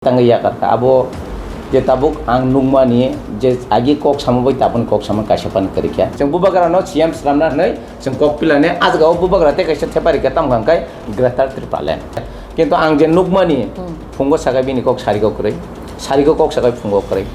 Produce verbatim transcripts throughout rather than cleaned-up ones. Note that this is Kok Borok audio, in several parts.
Tangwi yakar kha. Abo je tabuk ang nukmani je agi kok sama bai tabuk kok sama kaisa phano kwrwi kha. Chwng bubagra no C M swnamna hwnwi chwng kok pilani, ah jaga o bubagra tei kaisa thepa rikha, tamo hwnkhe Greater Tipraland. Kintu ang je nukmani, hmm, phungo sakai bini kok sarigo kwrwi, sarigo kok sakai phungo kwrwi.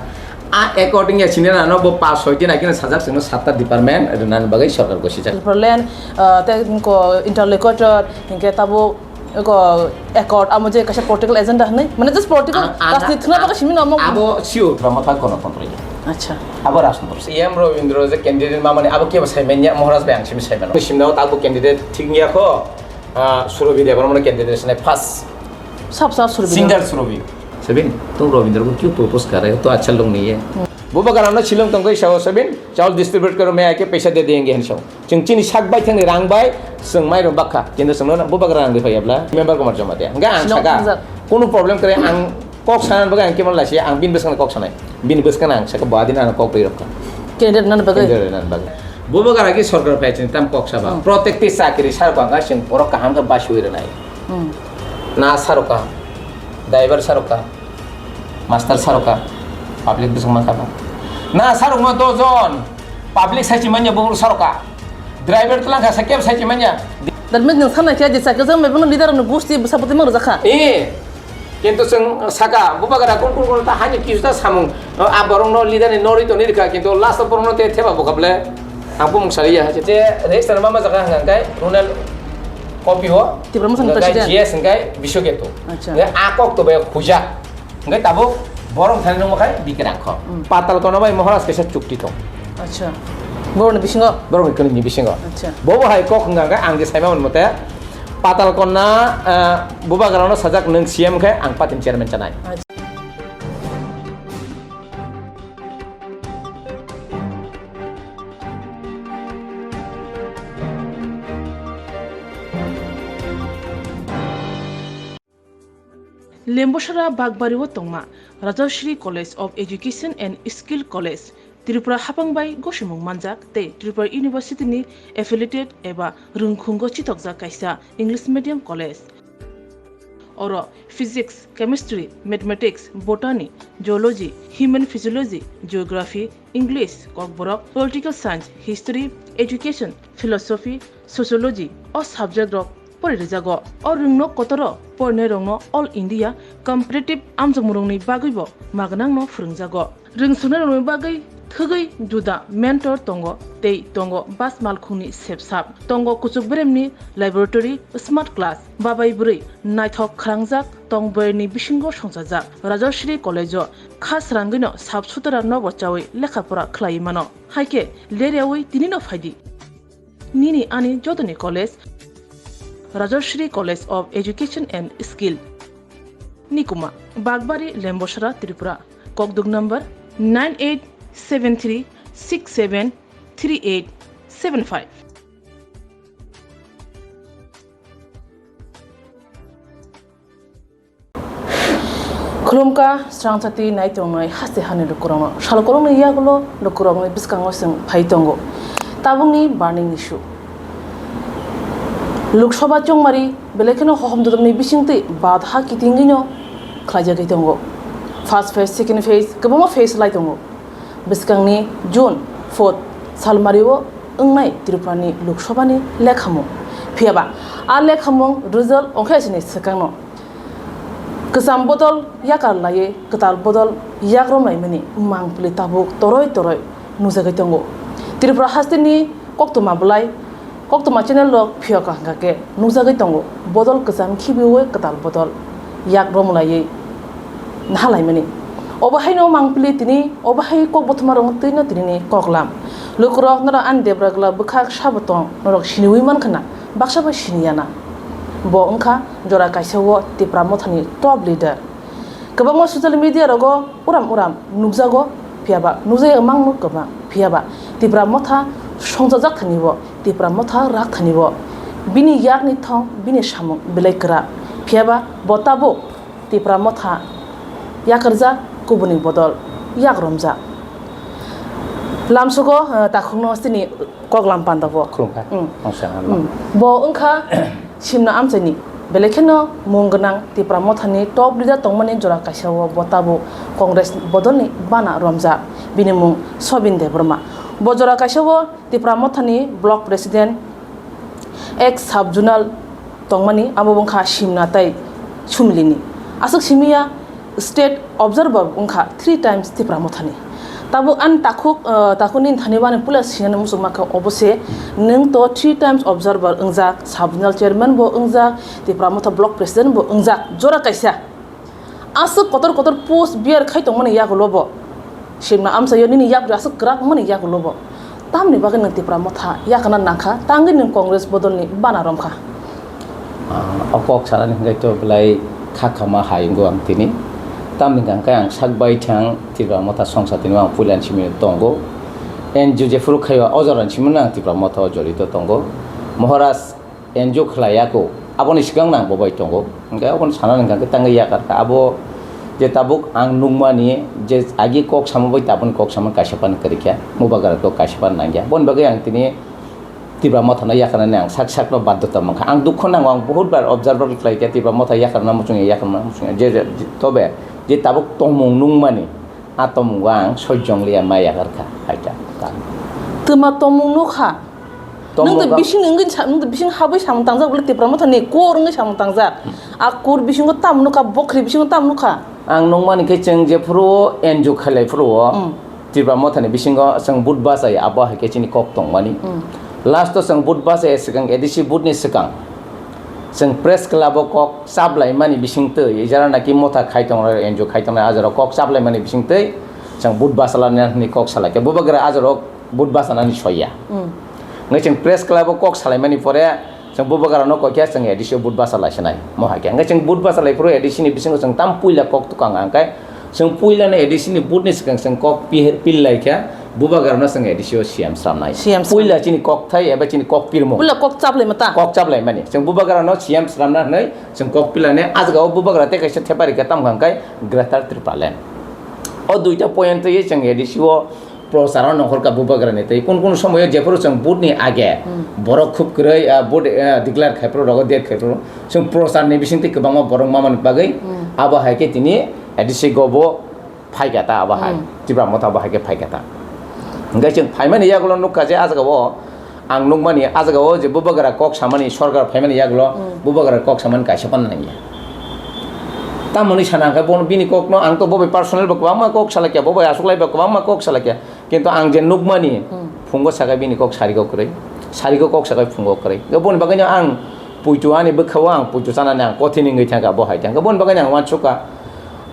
A according ya sini na no bo pas soi din agini sajak chwngno satta department rwnani bagwi sorkar gosijak. Tipraland, ah, tei ko interlocutor, hinkhe tabuk Eko accord, amo je kaisa political agenda hwnwi, mane just political, ang, ang, rajniti thwna ang, bagwi simi no omo. Abo sio, Brahma Thakur kono kontri. Acha. Abo rajniti. C M Robindra je candidate mamani abo kebo saimanya, Maharaj bai ang simi saimano. Simna o tabuk candidate thik niya kho, ah, Surabhi Debbarma no candidate sinai first. Sab sab Surabhi. Singer Surabhi. Sabin, tum Robindra ko kyun propose kar rahe ho? To acha log nahi hai. Hmm. Bubagra no silong tongkhe sao Sabin, chawal distribute karo, main aake paisa de denge hen sao. Chwng chini sak bai thangni rang bai chwng mairung bakha. Kintu chwngno bubagra rang rwphaiya bla member Kumar Jamatia. Hwnkhe ang saka, kunu problem kwrwi, ang kok sanani bagwi ang kemon laisi, ang bini bwskangni kok sanai. Bini bwskangni ang saka bo adin ano kok rwi rwkha. Candidate nani bagwi? Candidate nani bagwi. Bubagra ki sorkar phai chwng tam kok saba. Hmm. Protekti chakri sarok ang chwng borok kaham khe basiwi rwnai. Hmm. Na sarok ka, driver sarok ka, master sarok ka, public bwswk mankha ba. Na sarok ma dojon, public sai chimanya bubur sarok ka. Driver tlang kha, sakya sai chimanya. That means nwng sanai khe je sakya jang mebang leader no gusti bwsa bwtwi mang rwjak kha. Eh, kintu chwng saka, bubagra kun kun kun ta hani kisu ta samung, a borok no leader ni norwi toni rikha, kintu last o borok no te theba bokable. Ang bumung saliya, je register mama jaga hwnka khe Ronel Kopio, Tipra Motha ni hwnka khe president. G S hwnka khe Biswaketu. Acha. Hwnka khe a kok to bai huja. Hwnka khe tabuk borok thani nungma khai Bikrang kho. Hmm. Patal Kona bai Maharaj kaisa chukti tong. Acha. Borok ni bisingo? Borok ni kwnwi ni bisingo. Acha. Bobo hai kok hwnka khe ang je saima mote Patal Kona, eh, bubagra no sajak nwng C M khe ang party ni chairman chanai. Acha. Lembosara Bagbari o tongma Rajashri College of Education and Skill College, Tripura hapang bai gosimung manjak tei Tripura University ni affiliated eba rwngkhungo chitokjak kaisa English medium college. Oro Physics, Chemistry, Mathematics, Botany, Zoology, Human Physiology, Geography, English, Kokborok, Political Science, History, Education, Philosophy, Sociology o subject rok pori rijago. O rwngno kotoro porinairokno All India Competitive amjokmungrokni bagwibo magnangno phwrwngjago. Rwngsoknairokni bagwi thwgwi juda mentor tongo tei tongo bas malkhungni sepsap. Tongo kuchuk beremni laboratory, smart class, babai bwrwi naithok khwrangjak tong bwrwini bisingo songchajak. Rajashri College-o kha srangwino sap sutara nogo chawi lekha pora khlaiwi mano. Haikhe leryawi tinino phaidi. Nini ani jotoni college, Rajashri College of Education and Skill. Nikuma, Bagbari, Lembosara, Tripura. Kokduk number nine eight seven three six seven three eight seven five. Khulumkha srangchati naitongnai haste hani lukurokno. Sal kolokni yagulo lukurokni bwskango chwng phai tongo tabukni burning issue. Lok Sabha chongmari belai kheno hohom dodokni bisingtwi badha kitingwino khlaijagwi tongo. First phase, second phase kwbangma phase lai tongo. Bwskangni June fourth salmario wngnai Tripurani Lok Sabhani lekhamung. Phiyaba a lekhamung result ongkhe sini swkangno. Kwcham bodol yakar laiwi kwtal bodol yak romlaimani mangpili tabuk toroi toroi nujagwi tongo. Tripura hasteni koktwma bwlai, koktwma channel rok phiyokha hwnkha khe nujagwi tongo bodol kwcham khibiui kwtal bodol yak romlaiwi nahalaimani. Obo haino mangpili tini obo hai kok bothoma rok twino tinini koklam. Lukurok norok ani debra gwla bwkhak sabo tong norok siniui mankha na, baksa bai siniyana. Bo wngkha jora kaisa o Tipra Mothani top leader. Kwbangma social media rogo uram uram nukjago, phiyaba nukjagwi mangno kwbang, phiyaba Tipra Motha songchajak thani bo, Tipra Motha rak thani bo, bini yakni thong, bini samung belai kwrak, phiyaba bo tabuk Tipra Motha yakarjak, kubuni bodol yak romjak. Lamsogo, eh, takhukno chini koklam pandao. Khulumkha. Mm. Mungsa hamma. Mm. Bo wngkha simna amchaini Belai kheno mung gwnang Tipra Mothani top leader tongmani jora kaisa o bo tabuk Congress bodolni bana romjak, bini mung Sobin Debbarma. Bo jora kaisa o Tipra Mothani block president, ex sub zonal tongmani, abo wngkha Simna tei Sumilini. Aswk simi ya, state observer wngkha three times Tipra Mothani. Tabuk ani takhuk, ah, takhuk nini thani bo ani puila sinani muchungma khe obo se, nwng to three times observer wngjak, sub zonal chairman bo wngjak, Tipra Motha block president bo wngjak, jora kaisa. Aswk kotor kotor post bear khai tongmani yagulo bo. Simna amchaio nini yapri aswk kwrak wngmani yagulo bo. Tamni bagwi nwng Tipra Motha yakarna nangkha, tangwi nwng Congress bodolni bana romkha. Ah, o kok sanani hwnkhe to belai kha khama hai wngo ang tini. Tamni hwnkhe ang sak bai thang Tipra Motha songsa tini ang puilani simi tongo. N G O jephuru khaio o jorani simi ang Tipra Motha o jorito tongo. Maharaj N G O khlai ya kho, aboni swkang no ang bo bai tongo. Hwnkhe aboni sana hwnkha khe tangwi yakar kha. Abo je tabuk ang nukmani je agi kok sama bai tabukni kok sama kaisa phano kwrwi kha. Bubagra kok kaisa phano nangya. Boni bagwi ang tini Tipra Motha no yakarnani ang sak sak no baddhota mankha. Ang dukho nango, ang bahut bar observer khlai kha Tipra Motha yakarna muchungya, yakarna muchungya. Je, je, tobe je tabuk tongmung nukmani, a tongmungo ang sojjong liya ma yakar kha, hai ta. Twma tongmung nukha. Nwng Tongmung tei ba- bising wngwi sa-, nwng tei bising habwi samung tangjak bwle Tipra Motha ni kur wngwi samung tangjak. A kur bisingo tam nukha, bokhri bisingo tam nukha. Ang nukmani khe chwng jephuru N G O khailai phuru o Hmm. Tipra Motha ni bisingo chwng but bachai abo hai khe chini kok tongmani. Hmm. Last o chwng but bachai swkang A D C but ni swkang chwng press club o kok chaplaimani bising twi jara naki motha khai tongnai, N G O khai tongnai, a jora kok chaplaimani bising twi chwng but bachalani kok salai khe bubagra a jora o but bachanani soiya. Hmm. Hwnkhe chwng press club o kok salaimani pore chwng bubagra no kok khe chwng A D C o but bachalai sinai mo hai khe. Hwnkhe chwng but bachalai phuru A D C ni bisingo chwng tam puila kok tukang ang khe chwng puila no A D C ni but ni swkang chwng kok pi-, pillai khe bubagra no chwng A D C o C M sramnai. C M sram. Puila chini kok thai eba chini kok pirmo. Puila kok chaplai mata. Kok chaplai mani. Chwng bubagra no C M sramna hwnwi chwng kok pillani. A jaga o bubagra tei kaisa thepa rikha tamo hwnkhe Greater Tipraland. O duita point twi chwng A D C o prochar o nongkhor kha bubagra ni twi. Kun kun somoyo jephuru chwng vote ni age Hmm. borok khub kwrwi, ah, vote, ah, declare khai phuru rogo date khai phuru chwng prochar ni bising twi kwbangma borok mamani bagwi Hmm. abo hai khe tini A D C go bo phai kha ta abo hai. Hmm. Tipra Motha abo hai khe phai kha ta. Hwnkhe chwng phaimani yagulo nukha je a jaga o ang nukmani a jaga o je bubagra kok samani sorkar phaimani yagulo Hmm. bubagra kok samani kaisa phano nangya. Tamoni sana hwnkhe bono bini kok no ang to bo bai personal bo kwbangma kok salakya, bo bai achuklai bo kwbangma kok salakya. Kintu ang je nukmani Hmm. phungo sakai bini kok sarigo kwrwi, sarigo kok sakai phungo kwrwi. Boni bagwi no ang puitu ani bwkha o ang puitu chanani ang kothin wngwi thangkha bo hai thangkha. Boni bagwi no ang uansukha.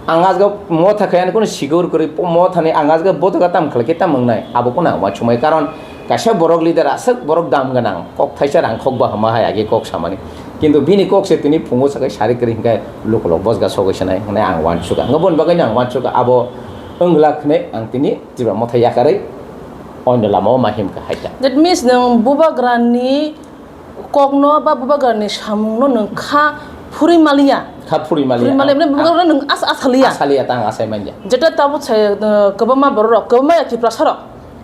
Ang aswk motha khaiyani kunu sigur kwrwi, po-, mothani ang aswk botoka tam khlai khe tam wngnai, abo kunu ang uansukmai. Karon kaisa borok leader aswk borok dam gwnang, kok thaisa rang khok bahama hai age kok samani. Kintu bini kok se tini phungo sakai sari kwrwi hwnkhe lukulok bojga sogwi sanai hwnwi ang uansukha. Hwnkhe boni bagwino ang uansukha, abo wng glak hwnwi ang tini Tipra Motha yakarwi onyo lama o ma himkha hai ta. That means nwng bubagrani kokno ba bubagrani samungno nwng kha phuri maliya. Kha phuri maliya. Phuri maliya, mane bubagrano nwng as-, asaliya. Asaliya ta ang asai manya. Jeta tabuk sai, uh, kwbangma bororok, kwbangma ya Tiprasarok.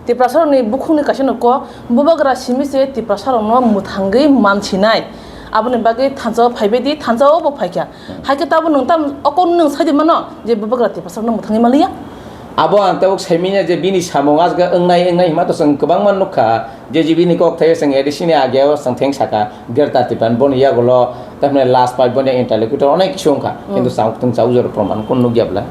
Tiprasarokni bukhukni kaisa no kok, bubagra simi se Tiprasarokno mwthangwi mansinai. Aboni bagwi thansa o phaibai di, thansa o bo phaikha. Hmm. Hai khe tabuk nwng tam, okon nwng sai di mano je bubagra Tiprasarokno mwthangwi maliya. Abo ang tabuk sai manya je bini samung aswk wngnai, wngnai hima to chwng kwbangma nukha. J G B ni kok thaio chwng A D C ni age o chwng theng saka, Greater Tipraland boni yagulo, tamni last five boni interlocutor onek kisu wngkha, Hmm. kintu chang tung chau jor proman kun nukya bwla,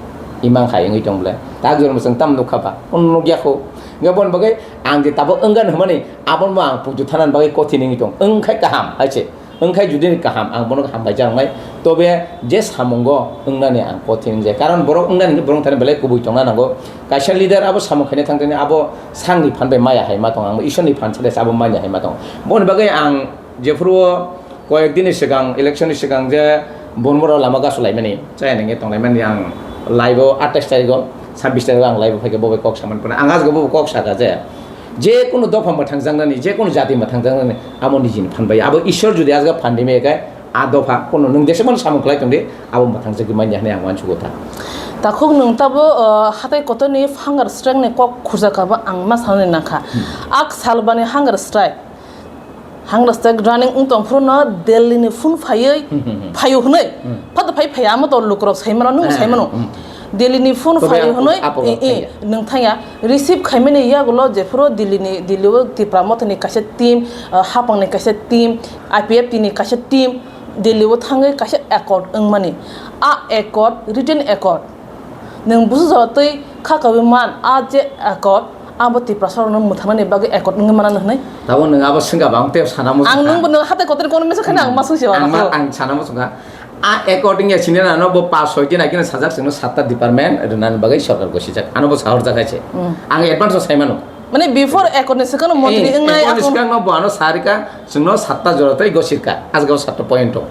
imang khai wngwi tong bwla, tak jor mwchwng tam nukha ba, kun nukya kho. Hwnkhe boni bagwi ang je tabuk wngkha hwnmani, abono ang puitu thanani bagwi kothin wngwi tong, wngkhai kaham hai se. Wngkhai judini kaham, ang bono hambai jaknai. Tobe je samungo wngnani ang kothin wngjai. Karon borok wngnani hwnkhe borok thani belai kubui tongna nango. Kaisa leader abo samung khaina thangtani abo sakni phan bai maya hai ma tong, ang Ishorni phan sade abo manya hai ma tong. Boni bagwi ang jephuru o koyek dini swkang, election ni swkang je Bonmoro lama gasu laimani, chaya nangya tong laimani ang live o atais tarikh o, sabbish tarikh o ang live o phaikhe bo bai kok samani phano. Ang aswk bo kok saka je, je kunu dopha mwthangjaknani, je kunu jati mwthangjaknani, abo nijini phan bai. Abo Ishwar jodi aswk phan rimaya khe, a dopha kunu nwng jeseboni samung khlai tongdi, abo mwthangjagwi manya hwnwi ang uansukha. Takhuk nwng tabo, uh, hatai kotorni hunger strike ni kok khurjakha bo ang ma sanani nangkha. Hmm. Ak salbani hunger strike. Hang rasta running wng tong phuru no Delhi ni phone phaiwi Hmm, hmm, hmm. phaio hwnwi. Hmm. Phato phai phaiya amo to lukurok sai mano, nwng Eh, sai mano. Hmm. Delhi ni phone Tobe phai ang hwnwi, apo i, i, phaiya. Nwng thangya. Receive khaimani yagulo jephuru Delhi ni, Delhi o Tipra Motha ni kaisa team, ah, hapang ni kaisa team, I P F T ni kaisa team, Delhi o thangwi kaisa accord wngmani. A accord, written accord. Nwng busu jora twi kha kawi man, a je accord, abo Tiprasa rokno mwthangnani bagwi accord wngwi manano hwnwi. Tabo nwng abo swngkha ba, ang tei sana muchungkha. Ang nwng bo nwng hatai kotor kono mesa kheno ang ma swngsi ba. Ang ma, ang sana muchungkha. A according ya sini ano bo pas soi din agina sajak sino satta department rwnani bagwi sarkar gosijak. Ano bo sahorjak hai se. Hmm. Ang advance o sai mano. Mane before accord ni swkangno montri Eh, wngnai accord ni akung. Swkangno bo ano sarika chwngno satta jora tei gosirka. Asgao satta point o.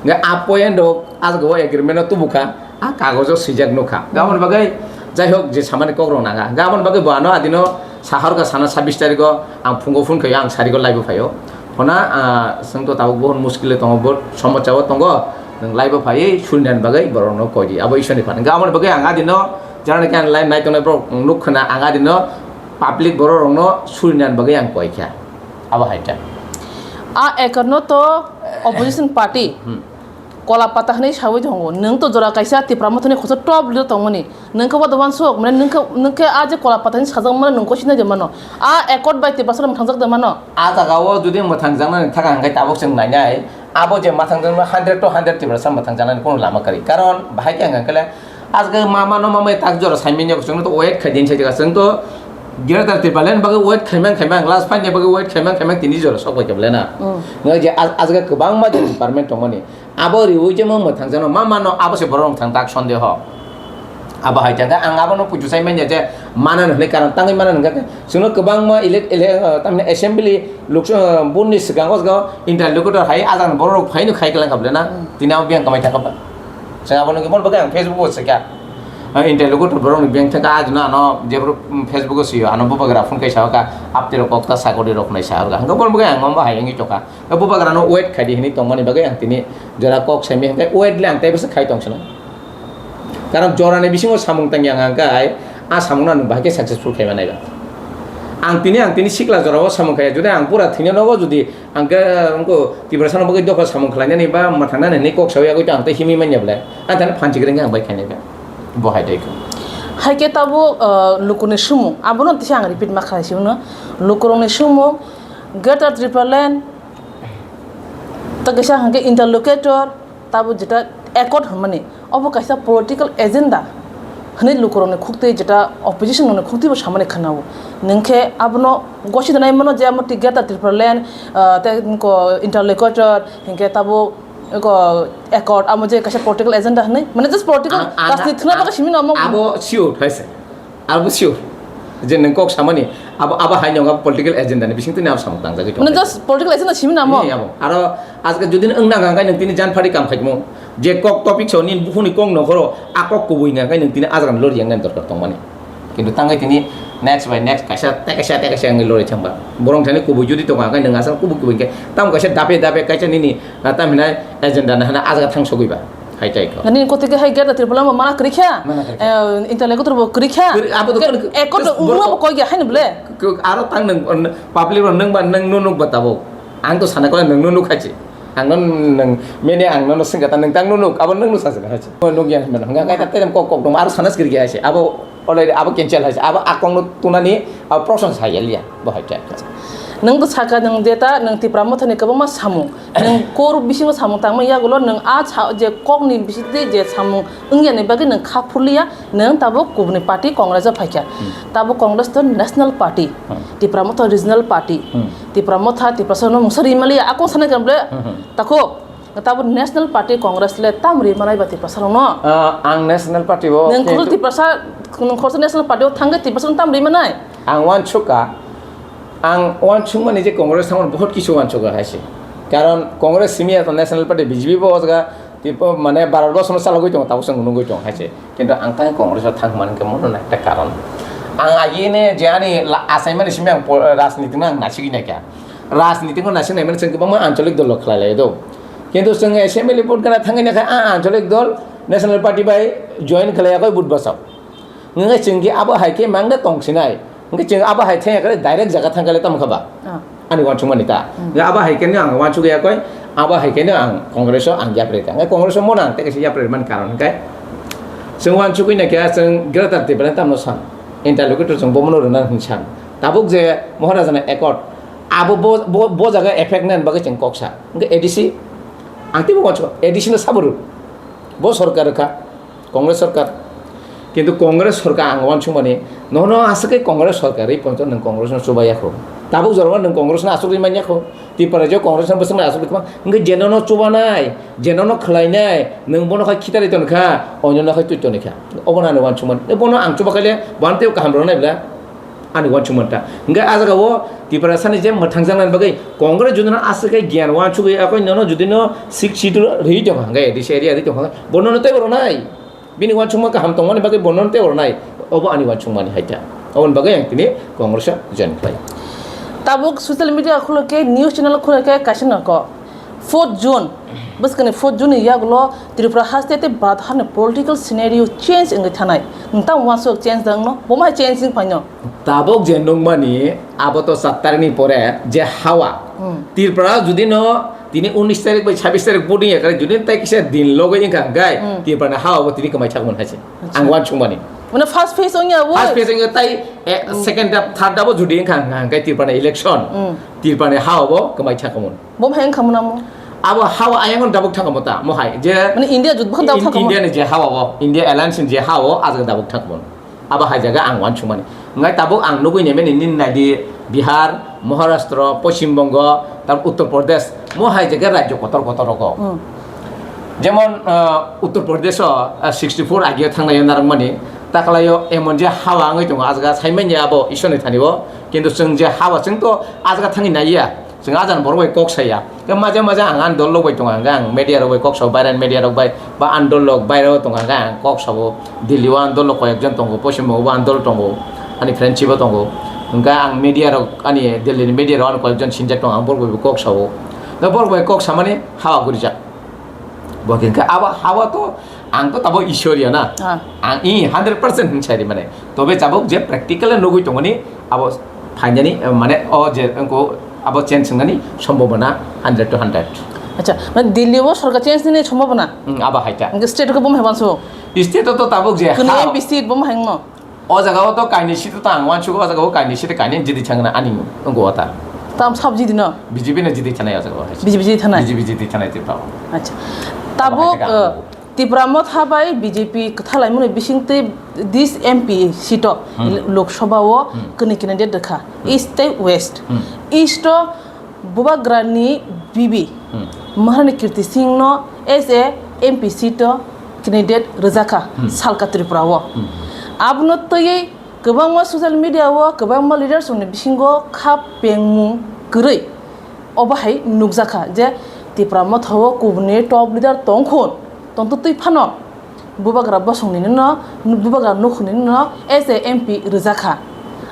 Nge a point o asgao agreement o tubuka. A kagojo swijak nukha. Gabon bagwi, jai hok, je samani kok rok nanga. Gabon bagwi bo ano adino sahorka sana sabbish tarikh o ang phungo phun khayo, ang sariko live o phaio. Phona, ah, chwng to tabuk bohon muskil o tongo, bohon somosya o tongo. Nwng live o phaiwi surinan bagwi borok no koi di. Abo Iswar ni phan. Gabon bagwi ang adino jara naki ang live nai tongnai borok nuk khna ang adino public borok rok no surinan bagwi ang koi kha. Abo hai kha. A ekar no to opposition party. Hmm. Kola pata hwnwi sawi tongo. Nwng to jora kaisa Tipra Motha ni khoroksa top leader tongmani. Nwng khe wada wansuk, mane nwng khe, nwng khe a je kola pata hwnwi sajak mano, nwng kosina de mano. A accord bai Tiprasa mwthangjak de mano. A jaga o jodi mwthangjaknani thaka hwnkhe tabuk chwng nainai. Abo je mwthangjakno hundred to hundred Tiprasa mwthangjaknani kono lama kwrwi. Karon bahai khe hwnkhe le, asgw mama no mama tak jora saimanya chwngno to wait khai din sai jaga chwng to Greater Tipraland bagwi wait khaimang khaimang, last fight ni bagwi wait khaimang khaimang tini jora sok bai khe bole na. Mm. Ngai je as-, asgw kwbangma je department tongmani. Abo riui je mo mwthang jano ma mano abo se borok wngthang tak sondeho. Abo hai jagao ang abono puitu sai manya je mana hwnwi karon tangwi mana hwnkha khe chwngno kwbangma elec-, ele-, uh, tamni assembly lukso, uh, bonni swkang o jagao interlocutor hai ajang borok rok phaino khai kwlang kha bole na. Hmm. Tini abo biyang kamai thangkha ba. Chwng abono khe mon bagwi ang Facebook o swikha. Uh, interlocutor borok ni biyang thangkha ajno ano jephru, um, Facebook o sio ano bubagra phone kai sa kha aptwi rok kok ta sakori rok nai sa kha. Hwnkhe bon bagwi ang omo hai wngwi tongkha. O bubagrano wait khai di hinwi tongmani bagwi ang tini jora kok saimai hwnkhe wait le ang tei bwswk khai tong sino. Karon jorani bisingo samung tangya ang hwnkhe a samungno ang bahai khe successful khaima naiba. Ang tini, ang tini sikla jorao samung khaiya, jodi ang pura thwina nogo jodi ang khe wngkho Tiprasano bagwi dopha samung khlainani ba mwthangnani hinwi kok sawi yagwi to ang tei himwi manya bwle. Ang thani phan chikring khe ang bai khainai ba. Bo hai dai khe. Hai khe tabuk, uh, lukurokni sumung, abono tisa ang repeat ma khlai sio no. Lukurokni sumung, Greater Tipraland, ta kaisa hwnkhe interlocutor, tabo jeta accord hwnmani, obo kaisa political agenda hwnwi lukurokni khuktwi jeta opposition rokni khuktwibo samani khwnao. Nwng khe abono gosi donai mano je amo Greater Tipraland, ah, tei ko interlocutor, hinkhe tabo ko accord, amo je kaisa political agenda hwnwi, mane just political Ang, ang, rajniti thwna ang, bagwi simi no omo. Abo sure hai se. Abo sure. Je nwng kok samani, abo, abo hai nwng abo political agenda ni bising tini abo samung tangjagwi tong. Nwng just political agenda simi namo? Ni abo. Aro ajga jodi nwng nang ang kai nwng tini jan phari kam khaimo. Je kok topic so ni buphuni kok nokhoro, a kok kubui nang kai nwng tini ajra lori yang nang dorkar tongmani. Kintu tangwi tini next by next kaisa, tei kaisa, tei kaisa wngwi lori thangba. Borong thani kubui jodi tongo ang kai nwng asal kubui kubui khe tamo kaisa dape dape kaisa nini, ah, tam hinai agenda na hana ajga thang sogwi ba. Hai tai kho. Nini kotike hai Greater Tipraland bo mana kwrwi kha? Mana kwrwi kha. Eh, interlocutor bo kwrwi kha? Kwrwi, abo to Ke-, kwrwi, ekot just ungma borok bo koi ya haino ble? K-, aro tang nwng, on, public rok nwng ba, nwng nunuk ba tabuk. Ang to sana kole nwng nunuk hai se. Ang no nwng, mene ang no swngkha ta nwng tang nunuk, abo nwng nusa se hai se. Mo nuk ya hwnba, hwnga kai ta terem kok kok dong, aro sana skiri ya hai se. Abo Already abo cancel hai se, abo akong no tunani, abo proshon sa ya liya, bo hai kya. Nwng to saka nwng jeta, nwng Tipra Motha ni kwbangma samung, nwng kor bisingo samung tangma yagulo, nwng a sa-, je kok ni bisingtwi je samung wngya ni bagwi nwng kha phurliya, nwng tabuk kubuni party Congress o phaikha. Hmm. Tabuk Congress to national party, Hmm. Tipra Motha regional party, Hmm. Tipra Motha, Tiprasa no mungsa rimaliya, akong sanai kha bole, Hmm, hmm. Takhuk. Tabuk National Party Congress le tam ri manai ba Tiprasa rok no? Ah, ang National Party o Nwng khoroksa kintu Tiprasa, nwng khoroksa National Party o thangwi Tiprasa rok tam ri manai? Ang uansukha, ang uansukmani je Congress thangmani bohot kisu uansukha hai se. Karon Congress simi ya to National Party B J P bo o jaga tipo mane Bharat borso no chalogwi tongo, tabuk chwng nugwi tongo hai se. Kintu ang tang Congress o thang mani khe mono na ekta karon. Ang agi ne je ani la-, achaimani simi ang po-, rajniti no ang nasigwi naikha. Rajniti no naising naimani chwng kwbangma anchalik dol rok khlai lai do. Kintu chwng assembly vote gana thangwi naikha a anchalik dol National Party bai join khlai yakwi vote bwsao. Hwnkhe chwng khe abo hai khe mangda tong sinai. Hwnkhe chwng abo hai thangya khe direct jaga thangkha le tamo kha ba? Ah. Ani uansukmani ta. Hwnkhe abo hai khe no ang uansuk ya koi, abo hai khe no ang Congress o ang yapri kha. Hwnkhe Congress o mono ang tei kaisa yapri mani karon hwnkhe chwng uansugwi naikha chwng Greater Tipraland tamno san. Interlocutor chwng bomono rwna hwn san. Tabuk je Maharaja ni accord abo bo, bo, bo jaga effect nani bagwi chwng kok sa. Hwnkhe A D C ang teibo uansukha, A D C no sabo rw. Bo sorkar rwkha. Congress sorkar. Kintu Congress sorkar ang uansukmani, nono aswk khe Congress sorkar rwi ponto nwng Congress no chuba yakho. Tabuk jorao nwng Congress no aswk rwi man yakho. Tripura rajyo Congress no bwswk no aswk rwi kwbang. Hwnkhe je nono chubanai, je nono khwlainai, nwng bono khai khitarwi tonkha, onyo no khai twi tonikha. Obo no ani uansukmani. Bono ang chuba khaile, bono teibo kaham rwnai bla. Ani uansukmani ta. Hwnkhe ah jaga o Tiprasani je mwthangjaknani bagwi Congress jodi no aswk khe giyan uansugwi yakho nono jodi no six seat rwi tongkha hwnkhe, A D C area rwi tongkha hwnkhe, bono no teibo rwnai. Bini uansukma kaham tongmani bagwi bono tei ornai, obo ani uansukmani hai ta. Oboni bagwi ang tini Congress o join khlai. Tabuk social media khuluk khe, news channel khuluk khe kaisa nokho fourth June, bwskangni fourth June ni yagulo Tripura haste tei Bharat hani political scenario change wngwi thanai. Nwng tamo uansuk change da wngno? Bo ma hai change wng phaino? Tabuk je nukmani, abo to sat tarikni pore je hawa. Hmm. Tripura jodi no tini unis tarik bai sabis tarik voting ya kare, jodi tai kisa din logo wngkha hwnkhe, hmm, Tripura ni ha obo tini kwmai thangmani hai se. Acha. Ang uansukmani. Mane first phase wngya bo? First phase wngya tai, eh, hmm, second da, third da bo jodi wngkha hwnkhe Tripura ni election. Hmm. Tripura ni ha obo kwmai thangmani. Bo hai wngkha mona mo? Abo ha o ayang dabuk thangmo ta, mo hai je. Mane India jut bwkha dabuk In-, thangmo? India ni je ha o, India alliance ni je ha o, ajak dabuk thangmani. Abo hai jaga ang uansukmani. Hwnkhai tabuk ang nugui naimani nini naidi Bihar, Maharashtra, Poschim Bongo, tar Uttar Pradesh, mo hai jaga rajyo kotor kotor rogo. Hmm. Jemon, ah, Uttar Pradesh o, ah, sixty four agio thangnai narwkmani, taklaio emon je hawa wngwi tongo, ah jaga saimanya abo Ishwrni thani o, kintu chwng je hawa chwng to ah jaga thangwi naiya. Chwng ajani borok bai kok saya. Khe maja maja ang ani dol rok bai tongo, hwnkhe ang media rok bai kok sao, bairani media rok bai, ba ani dol rok bairao tongo, hwnkhe ang kok sao. Delhi o ani dol rok koyek jon tongo, Poschim Bongo bo ani dol tongo, ani friendship o tongo. Hwnkhe ang media rok, ani Delhi ni media rok ani koyek jon sinjak tongo, ang borok bai bo kok sao. Hwnkhe borok bai kok samani hawa gurijak. Bo khe hwnkhe abo hawa to, ang to tabuk Ishwar ya na. Ah. Ang i hundred percent hwn sai ri mane. Tobe tabuk je practical nugui tongoni abo phainani, eh, mane o je wngkho abo change wngnani sombhabona hundred to hundred. Acha, mane Delhi o sorkar change ni sombhabona? Hmm, abo hai ta. Hwnkhe state ko bo hai manso? State o to tabuk je kuni ha M P seat bo hai wngno? O jaga o to kainwi seat to ang uansukgo, o jaga o kainwi seat kainwi jidi thangna ani wngkho o ta. Tam sab jidi no? B J P no jidi thanai o jaga o. B J P jidi thanai? B J P jidi thanai Tripura o. Acha. Abo hai Tabuk, ta ang eh, Tipra Motha bai B J P kwthalaimani bisingtwi this M P seat o, hmm, Lok Sabha o, hmm, kwnwi candidate rwkha. Hmm. East tei West. Hmm. East o Bubagrani bibi, hmm, Maharani Kirti Singh no as a M P seat o candidate rwjakha, hmm, Salka Tripura o. Hmm. Abono twiwi kwbangma social media o kwbangma leaders rokni bisingo kha pengmung kwrwi obo hai nukjakha je Tipra Motha o kubuni top leader tongkhun tongtwtwi phano Bubagra bosongni no, Bubagra nukhungni no as a M P rwjakha.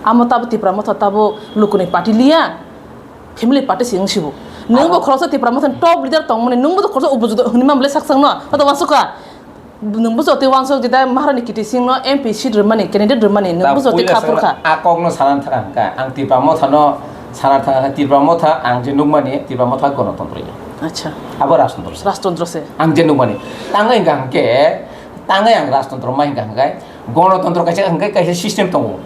Amo tabo Tipra Motha tabo lukuni party liya. Family party se wng sibo. Nwng bo khoroksa Tipra Motha ni top leader tongmani, nwng bo khoroksa opposition hwnwi ma belai sak chang no. Tato uansukha. Nwng bo jotoi uansuk jeta Maharani Kirti Singh no M P seat rwmani, candidate rwmani, nwng bo jotoi kha phurkha. A kok no sana thang kha. Ang Tipra Motha no sana thang kha. Tipra Motha ang je nukmani, Tipra Motha gonotontro ya. Acha. Abo rajtontro se. Rajtontro se. Ang je nukmani. Tangwi hwnkha hwnkhe, tangwi ang rajtontro ma hwnkha hwnkhe. Gonotontro kaisa hwnkhe kaisa system tongo,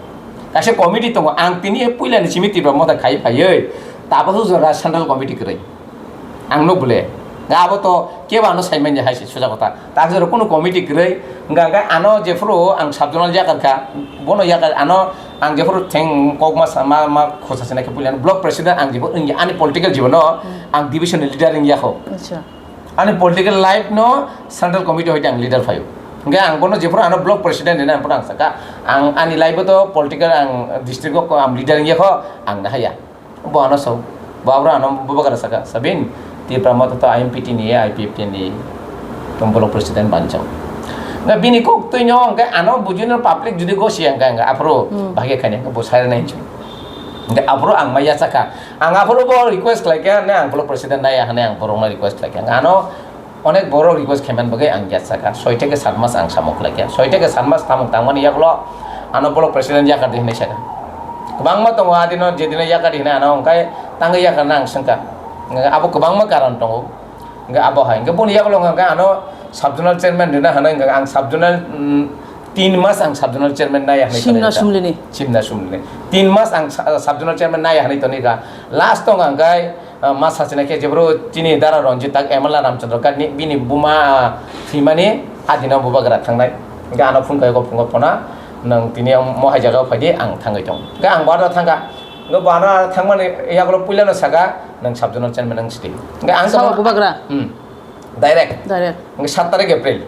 kaisa committee tongo. Ang tini puilani simi Tipra Motha khai phaiwi tabuk jora central committee kwrwi. Ang nuk bole. Nga abo to kebo ano saimanya hai se suja kotha. Takjoro kunu committee kwrwi. Hwnkha hwnkhe ano jephuru ang sub zonal yakar kha, bono yakar ano ang jephuru theng kokma sama ma khosa sina khe puilani block president ang jephuru wngya ani political jibono ang division ni leader wngya kho. Acha. Ani political life no central committee hoite ang leader phaio. Hingke ang bono jephuru ano block president rina ang sakha, ang ani life o to political ang district o ang leader wngya kho, ang nahaya. Bo ano sao, bo abro ano bubakara sakha, Sabin, Tipra Motha to I M P T ni, I P F T ni, tong block president banchao. Nga bini kok twi no hingke ano bujino public judi gosi ang kha, ang aphuru bahai khaini bo sai rwnai hinwi. Hingke aphuru ang maya sakha, ang aphuru bo request khlai kha, ne ang block president naya hane ang borok no request khlai kha. Ano Onek borok request khaimani bagwi ang yachakha, soi theke sat mas ang samung khlaikha. Soi theke sat mas samung tangmani yagulo ano block president yakar di hinwi sakha. Kwbangma tongo adino, jedino yakar di hinwi ano hwnkhe Tangwi yakharna ang swngkha. Hwnkhe abo kwbangma karon tongo. Hwnkhe abo hai. Hwnkhe boni yagulo hwnkhe ano sub zonal chairman rwna hwnwi hwnkhe ang sub zonal, mm, tin mas ang sub zonal chairman naiya hwnwi Simna tonwi kha. Sumlini. Simna Sumlini. Tin mas ang sa-, sub zonal chairman naiya hwnwi tonwi kha. Last o hwnkhe, ah, ma sachina khe jebro chini dara Ranjit tak M L A Ramchandra Kani bini buma, ah, thwimani adino bubagra thangnai. Hwnkhe ano phone khayo, phone khayo phone, "Nwng tini mo hai jagao phaidi, ang thangwi tong." Hwnkhe ang baro thangkha. Hwnkhe bo ano thangmani yagulo puilano saka, "Nwng sub zonal chairman wng sidi." Hwnkhe ang Sabo tongma bubagra? Hmm. Direct. Direct. Hwnkhe sat tarik April.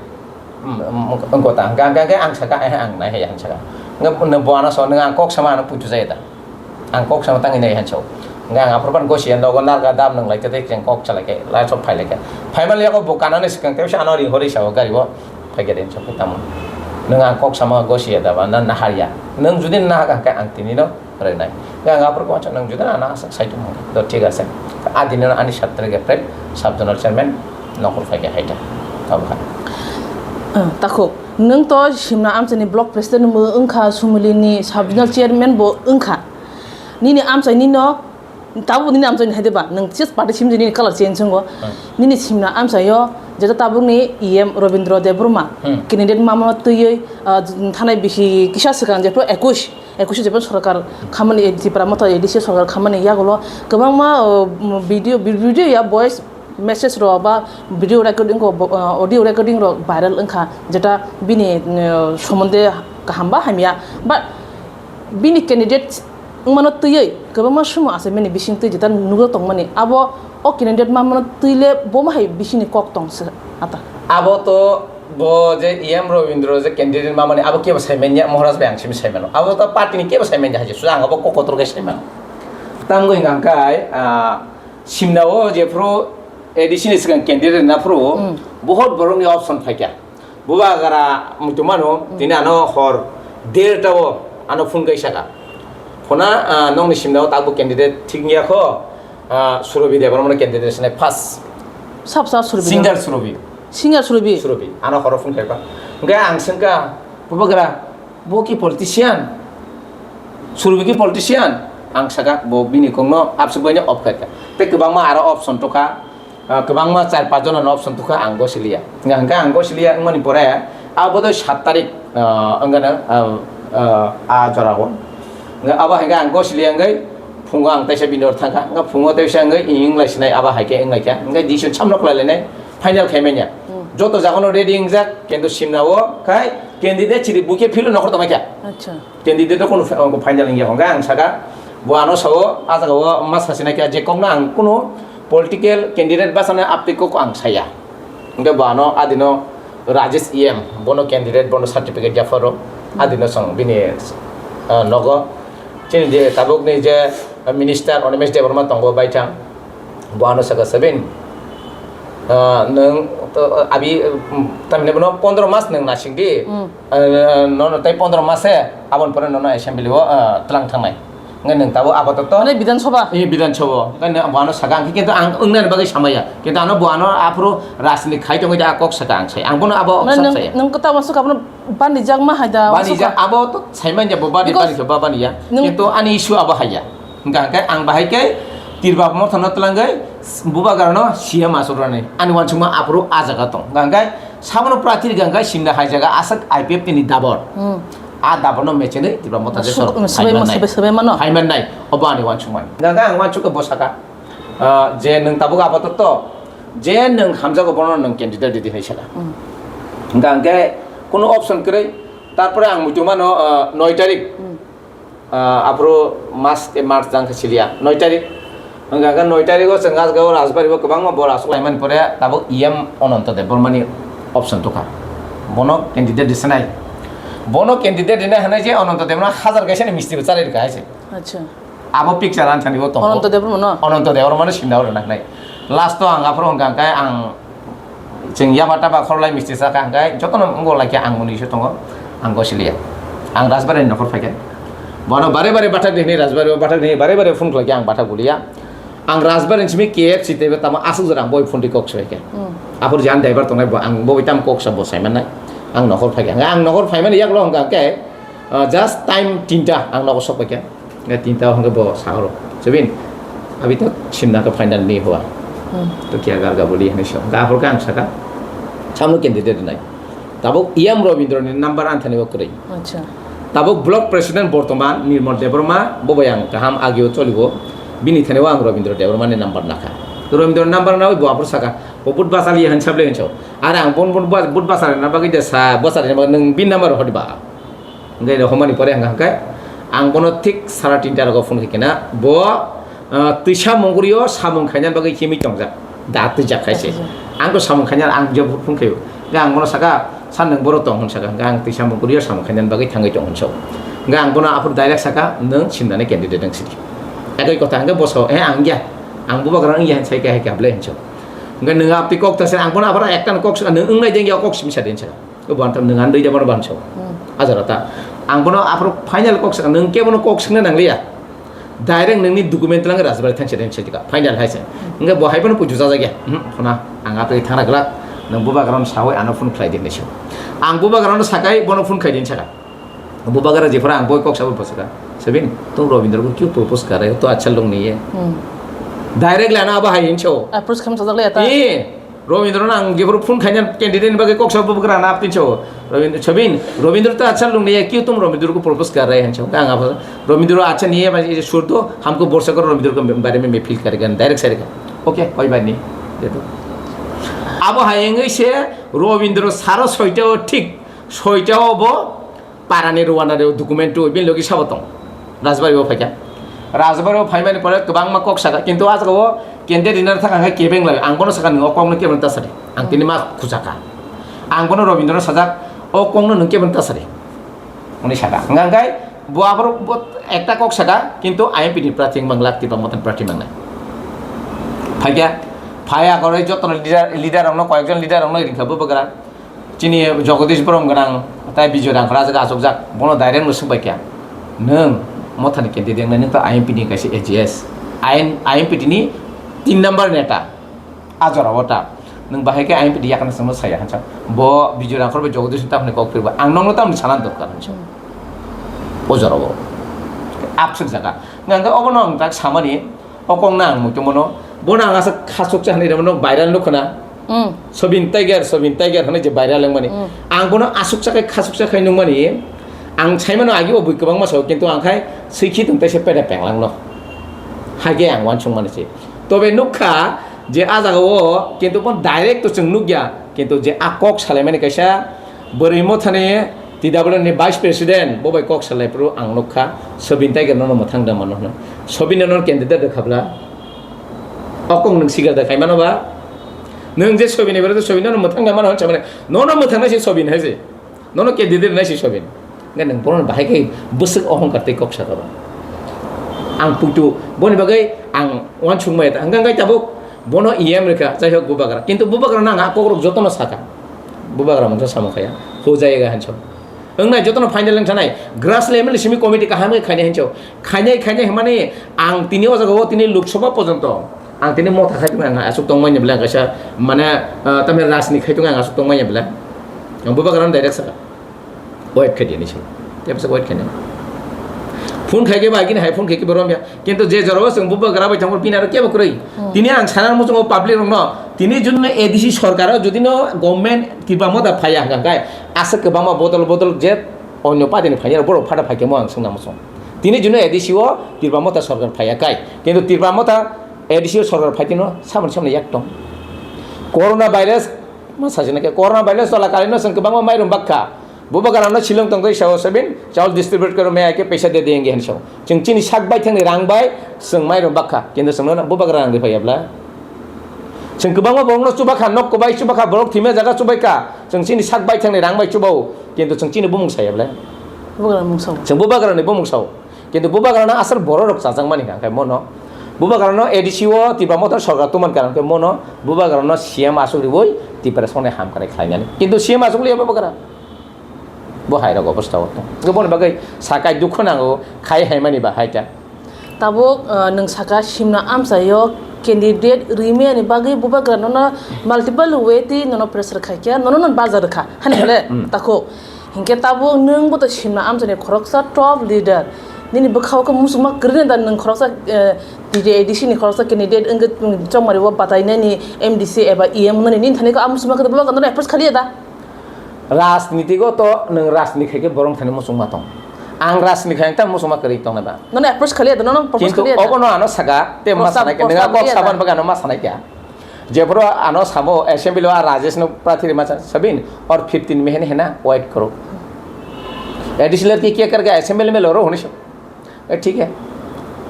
Hmm, hmm, wngkha ta. Hwnkhe, hwnkhe, hwnkhe ang saka, "Eh, ang nai hai," ang saka. Hwnkhe bo ano sa, "Nwng ang kok sama ano puitu jaya da. Ang kok sama tangwi nai," ang sao. Hwnkhe ang aphuru phano gosi ang dogo narga dam nang lai khe tei kok cha lai khe, lai sok phai lai khe. Phaimani yago bo kanani swkang tei ano ring hori sao gari o phai khe ring sok tamo. "Nwng ang kok sama gosi ya da ba na nahar ya. Nwng judi nahar khe ang tini no." Rwnai. Yang aphuru kok nwng juda na asa sai tong. Do thik ase. Adini ani satra ge prai sub zonal chairman nokhor phai ge haida. Tabukha. Ah, takho. Nwng to Simna amchani block president mo wngkha, Sumlini sub zonal chairman bo wngkha. Nini amchai nino, tabuk nini amchai ni haide ba, nwng just party simjini nini color change wngkha. Hmm. Nini Simna amchaio, jeta tabukni E M Robindra Debbarma, Hmm. candidate mamano twiwi, ah, thanai bisi kisa swkang jephru ekush. Ekushi jephru sorkar khamani, Tipra Motha A D C sorkar khamani yagulo kwbangma, uh, video, video ya voice message rok ba video recording rok, uh, audio recording rok viral wngkha, jeta bini, uh, somonde kaham ba hamya, but bini candidate wngmano twiwi kwbangma sumo achaimani bisingtwi jeta nugwi tongmani, abo o candidate mamano twile bo hai bisingni kok tong se ata. Abo to Bo je E M Robindra je candidate mamani abo kebo saimanya, Maharaj bai ang simi saimano. Abo ta party ni kebo saimanya hai je, suda ang abo kok kotor khe saimano. Tamo wngkha hwnkhe, ah, Simna o jephru A D C ni swkang candidate naphru, Hmm. bohot borokni option phaikha. Bubagra muitu mano, Hmm. tini ano hor derta o ano phone kai saka. Phone, ah, nongni Simna o tabuk candidate thik wngya kho, ah, Surobi Debbarma no candidate sinai first. Sab sab Surobi Singer Debbarma. Surobi. Singer Surobi. Surobi. Ano horo phone khaikha. Hwnkhe ang swngkha, "Bubagra, bo ki politician? Surobi ki politician?" Ang saka, "Bo bini kongno abswk baino off khaikha." Tei kwbangma aro option tokha. Ah, kwbangma char panch jona no option tokha, ang go siliya. Hwnkhe ang go siliya wngmani pore, abo bodoi sat tarik, ah, wngkha na, ah, ah, a jora o. Hwnkhe abo hai khe ang go siliya wngwi phungo ang teisa bini oro thangkha. Hwnkhe phungo teisa wngwi wng lai sinai abo hai khe wng lai kha. Hwnkhe decision samno khlai lainai. Final khai manya. Hmm. Joto jaga no ready wngjak, kintu Simna o khai candidate chiri buke philo nokhor tongmai kha. Acha. Candidate no kunu fa-, final wngya hwnkhe ang saka, bo ano sao, a jaga o ma sachina khe je kokno ang kunu political candidate bachana aptwi kok ang saya. Hwnkhe bo ano adino Rajesh E M, bono candidate, bono certificate yapharo, adino chwng bini, ah, nogo. Chini je tabukni je minister Animesh Debbarma tongo baithang. Bo ano saka, "Sabin, ah, nwng to, ah, abi, um, tamni bono pondro mas nwng nasing di. Hmm. Ah, nono tei pondro mas se aboni pore nono assembly o, ah, tlang thangnai. Nge nwng tabo apato to." Mane Bidhan Sabha? Eh, Bidhan Sabha. Nge nwng bo ano saka, ang kintu ang wngnani bagwi samaya. Kintu ano bo ano aphuru rajniti khai tongwi da kok saka ang sai. Ang bono abo Mane oksa nwng, saya. Nwng kwtal wansuk abono bani jakma hai da, Bani wansuk jak, ka? Abo to saimanya bo bani, Because bani khe ba bani ya. Nwng Kintu ani issue abo hai ya. Hwnkha hwnkhe ang bahai khe Tipra Motha no twlangwi bubagra no C M achuk rwnai. Ani uansukma aphuru a jaga tong. Hwnkha hwnkhe sabono prarthi rwkha hwnkhe Simna hai jaga aswk I P F T ni dabor. Hmm. A dabor no mechenwi Tipra Motha je Suk-, sor um, swbai hai mo-, mannai. Swbai, swbai mano. Hai mannai. Obo ani uansukmani. Hwnkha hwnkhe ang uansuk khe bo saka, ah, je nwng tabuk apato to, je nwng hamjago bono nwng candidate ridi hinwi saka. Hmm. Hwnkha hwnkhe kuno option kwrwi. Tarpore ang muitu mano, ah, noi tarik. Hmm. Ah, aphuru mas, eh, March jang khe siliya, noi tarik. Hwnkha khe noi tarik o chwng Rajgao, Rajbari o kwbangma bor aswk laimani pore tabuk E M Ananto Debbarmani option tokha. Bono candidate risanai. Bono candidate rinai hwnwi je Ananto Debbarma hajar kaisa ni misti bo charwi rwkha hai se. Acha. Abo picture ani thani bo tongo. Ananto Debbarma no? Ananto Debbarma no sinda oro nangnai. Last o ang aphuru hwnkha khe ang Chwng yaba taba khorlai misti saka hwnkhe jotono wngbo laikha ang mwnwi se tongo, ang gosiliya. Ang Rajbari ni nokhor phaikha. Bono bare bare bathak di hwnwi Rajbari o bathak di hwnwi bare bare phone khlaikha ang bathak buliya. Ang Rajbari ni simi K F C teibo tamo aswk jora ang boi phone di kok soi khe. Hmm. Aphuru jani driver tongnai bo ang boi tam kok sa bo sai mannai. Ang nokhor phaikha. Ang nokhor phaimani yaklo hwnkha khe, ah, just time tinta ang nogo sok phaikha. Hwnkhe tinta o hwnkhe bo sa horo. Sebin. Abhi tak simna ka final nahi hua. Hmm. To kya karga boli hini so. Ga hor ka ang saka. Samno candidate nai. Tabuk E M Robindro ni number anthani o kwrwi. Acha. Tabuk block president bortoman Nirmal Debbarma, bo bai ang kaham agio cholibo. Bini thani o ang Robindro Debbarma ni number nakha. Robindro number nawi bo aphuru saka. Bo but basali han sable hincho. Are ang bon bon but basali na bagwi de sa basali na bagwi nwng bin number hodi ba. Hingke homani pore hingke, hingke ang bono thik sara tinta rogo phone khe kena, bo, ah, twisa munggurio samung khainani bagwi himwi tongjak, da twijak khai se. Twijak. Ang to samung khainani ang je phone khaio. Hingke ang bono saka, "Sir, nwng boro tong?" hwn saka, hingke ang twisa munggurio samung khainani bagwi thangwi tong hwn so. Hingke ang bono aphuru direct saka, "Nwng simnani candidate wng sidi." Ekoi kotha hingke bo so, "Eh, ang ya, ang bubagra wng ya," hwn sai khe, hai khe, "Ble," hwn so. Hingke nwng aptwi kok ta se, ang bono aphuru ekta kok saka, "Nwng wngnai de ya kok simi sa de," hwn saka. O bo ang tam nwng ang dui da bono banso. Hmm. Ajara ta. Ang bono aphuru final kok saka, nwng kebono kok swngna nangliya. Direct nwngni document lang Rajbari thang sedeng sedika. Final hai se. Hingke bo hai bono puju jajakya. Hmm, khuna, ang apri thangna glak. Nwng bubagrano sawi ano phone khlai di hinwi sio. Ang bubagrano sakai bono phone khlai di saka. Bubagra jephuru ang boi kok sabo bosaka. Sabin, tum Robindro ko kyu propose kar rahe ho? To acha log nahi hai. Hmm. Direct lana abo hai hinso. Approach kham sajak le ata. Eh, Robindro no ang jephuru phone khaina candidate ni bagwi kok sabo bubagra na aptin so. Robindro, Sabin, Robindro to acha log nahi hai, kyu tum Robindro ko propose kar rahe hai so. Ang abo Robindro acha nahi hai, bas ye sur do, humko bhorsa karo, Robindro ke bare mein main feel karega, direct sarega. Okay, koi baat nahi. De do. Abo hai wngwi se Robindro saro soita o thik, soita o bo parani Rwanda rw document rw bini logi sabo tong. Rajbari o phaikha. Rajbari o phaimani pore kwbangma kok saka, kintu ah jaga o candidate rinani thang khe kebeng lai. Ang bono saka, "Nwng o kok no kebeng ta sadi." Ang tini ma khuchaka. Ang bono Robindro sajak, "O kok no nwng kebeng ta sadi." Hwnwi saka. Hwnka hwnkhe bo aborok bo ekta kok saka, kintu I M P ni prarthi wng manglak, Tipra Mothani prarthi mangnai. Phaikha, phai agoroi jotono leader, leader rokno, koyekjon leader rokno ringkha bubagra. Chini Jagadish Borom gwnang, tai Bijoy Rangkhol aswk achukjak, bono direct no swngbaikha, "Nwng Mothani candidate wngnai, nwng to I M P ni kaisa A G S, I M P T ni tin number neta, a jora o ta. Nwng bahai khe I M P T yakna swngno saya," hwnsa. Bo Bijoy Rangkhol bai Jagadish tamni kok phirba, "Ang nokno tamni sana dorkar," hwnsa. O jora o abswk jaga. Hwnka hwnkhe obono ang tak samani, o kokno ang muitu mano, bono ang asa khasuksa hinwi rwmano viral nukho na. Mm. Sobin Tiger, Sobin Tiger hinwi je viral wngmani. Mm. Ang bono asuksa khai khasuksa khai nukmani. Ang saimano agi bo bui kwbangma sao, kintu ang khai swikhi tong taisa peda penglangno. Hage ang uansukmani se. Tobe nukha je a jaga o, kintu bo direct to chwng nukya, kintu je a kok salaimani kaisa Bwrwi Mothani T W ni Vice President, bo bai kok salai phuru ang nukha, Sobin Tiger nono mwthang da mano hwnwi. Sobin nono candidate rwkha bla? O kok nwng sigar da khai mano ba? Nwng je Sobin ni bwrwi, Sobin nono mwthang da mano hwnwi samani, nono mwthang nai se Sobin hai se. Nono candidate nai se Sobin. Hwnkhe nwng bono bahai khe bwswk ohongkar tei kok saka ba? Ang puitu boni bagwi ang uansukmaya ta. Hwnkhe hwnkhe tabuk bono E M rwkha, jai hok bubagra. Kintu bubagra no ang a kokrok jotono saka. Bubagra mungsa samung khaya, hojai ga hinso. Wngnai jotono final wng thanai, grass level simi committee kaham khe khainai hinso. Khainai, khainai hwnmani ang tini o jaga o tini Lok Sabha porjonto ang tini motha khai tongkha, ang aswk tongmani bwle ang kaisa mane, ah, tamni rajni khai tongkha ang aswk tongmani bwle. Ang bubagra no direct saka. Wait khai di hinwi saka. Tei bwswk wait khainai. Phone khai khe ba agini hai phone khai khe bo romya. Kintu je jorao chwng bubagra bai tongmani bini aro kebo kwrwi. Hmm. Tini ang sana muchungo public rokno, tini jodi no A D C sorkar o jodi no government Tipra Motha phaiya hwnkha khe aswk kwbangma bodol bodol je onyo party ni phainai rok borok phada phai khe mo ang swngna muchung. Tini jodi no A D C o Tipra Motha sorkar phaiya kai, kintu Tipra Motha A D C o sorkar phai tino samani samani yak tong. Corona virus ma sajina khe, corona virus chola kali no chwng kwbangma mairum bakha. Bubagrano silong tongtwi sao Sabin, chawl distribute karo, maya khe paisa de denge hinwi sao. Chwng chini sak baithangni rang bai chwng mairum bakha, kintu chwngno bubagra rang rwphaiya bla? Chwng kwbangma borokno chubakha, nok kwbai chubakha, borok thwima jaga chubaikha. Chwng chini sak baithangni rang bai chubao, kintu chwng chini bumung saya bla? Bubagra mung sao. Chwng bubagrani bumung sao. Kintu bubagrano aswk bororok chajakmani hwnka khe mono. Bubagrano A D C o Tipra Motha sorkar tongmani karon khe mono bubagrano C M achuk riwi Tipra songni hamkrai khlainani. Kintu C M achuk liya bubagra. Bo hai rok obostha o tong. Boni bagwi sakai dukhu nango khai hai mani ba hai ta. Tabuk, uh, nwng saka simna amchaio candidate rwimani bagwi bubagra nono multiple way twi nono pressure khaikha, nono no bajar rwkha. Hani hole Hmm. Takhuk. Hinkhe tabuk nwng bo to simna amchaini khoroksa top leader. Nini bwkhao khe muchungma kwrwino da nwng khoroksa, eh, T T A D C ni khoroksa candidate wngwi chongmari o batainani M D C eba E M wngnani nini thani khe a muchungma kwrwi bobo no approach khaliya da? Rajnitigo to nwng rajniti khai khe borok thani muchungma tong. Ang rajniti khai tang muchungma kwrwi tong nai ba. Nono approach khaliya da, nono propose Kintu khaliya da? Obono ano saka, te ma Prostab, sanai khe, prostab nwng kok liya da. Saban bagwi ano ma sanai kya. Jephuru ano samo assembly o a Rajesh no prathi rima sa-, sabin or fifteen mehene hena wait koro. A D C ler ki kya karga assembly melo ro huni so. E, thik hai.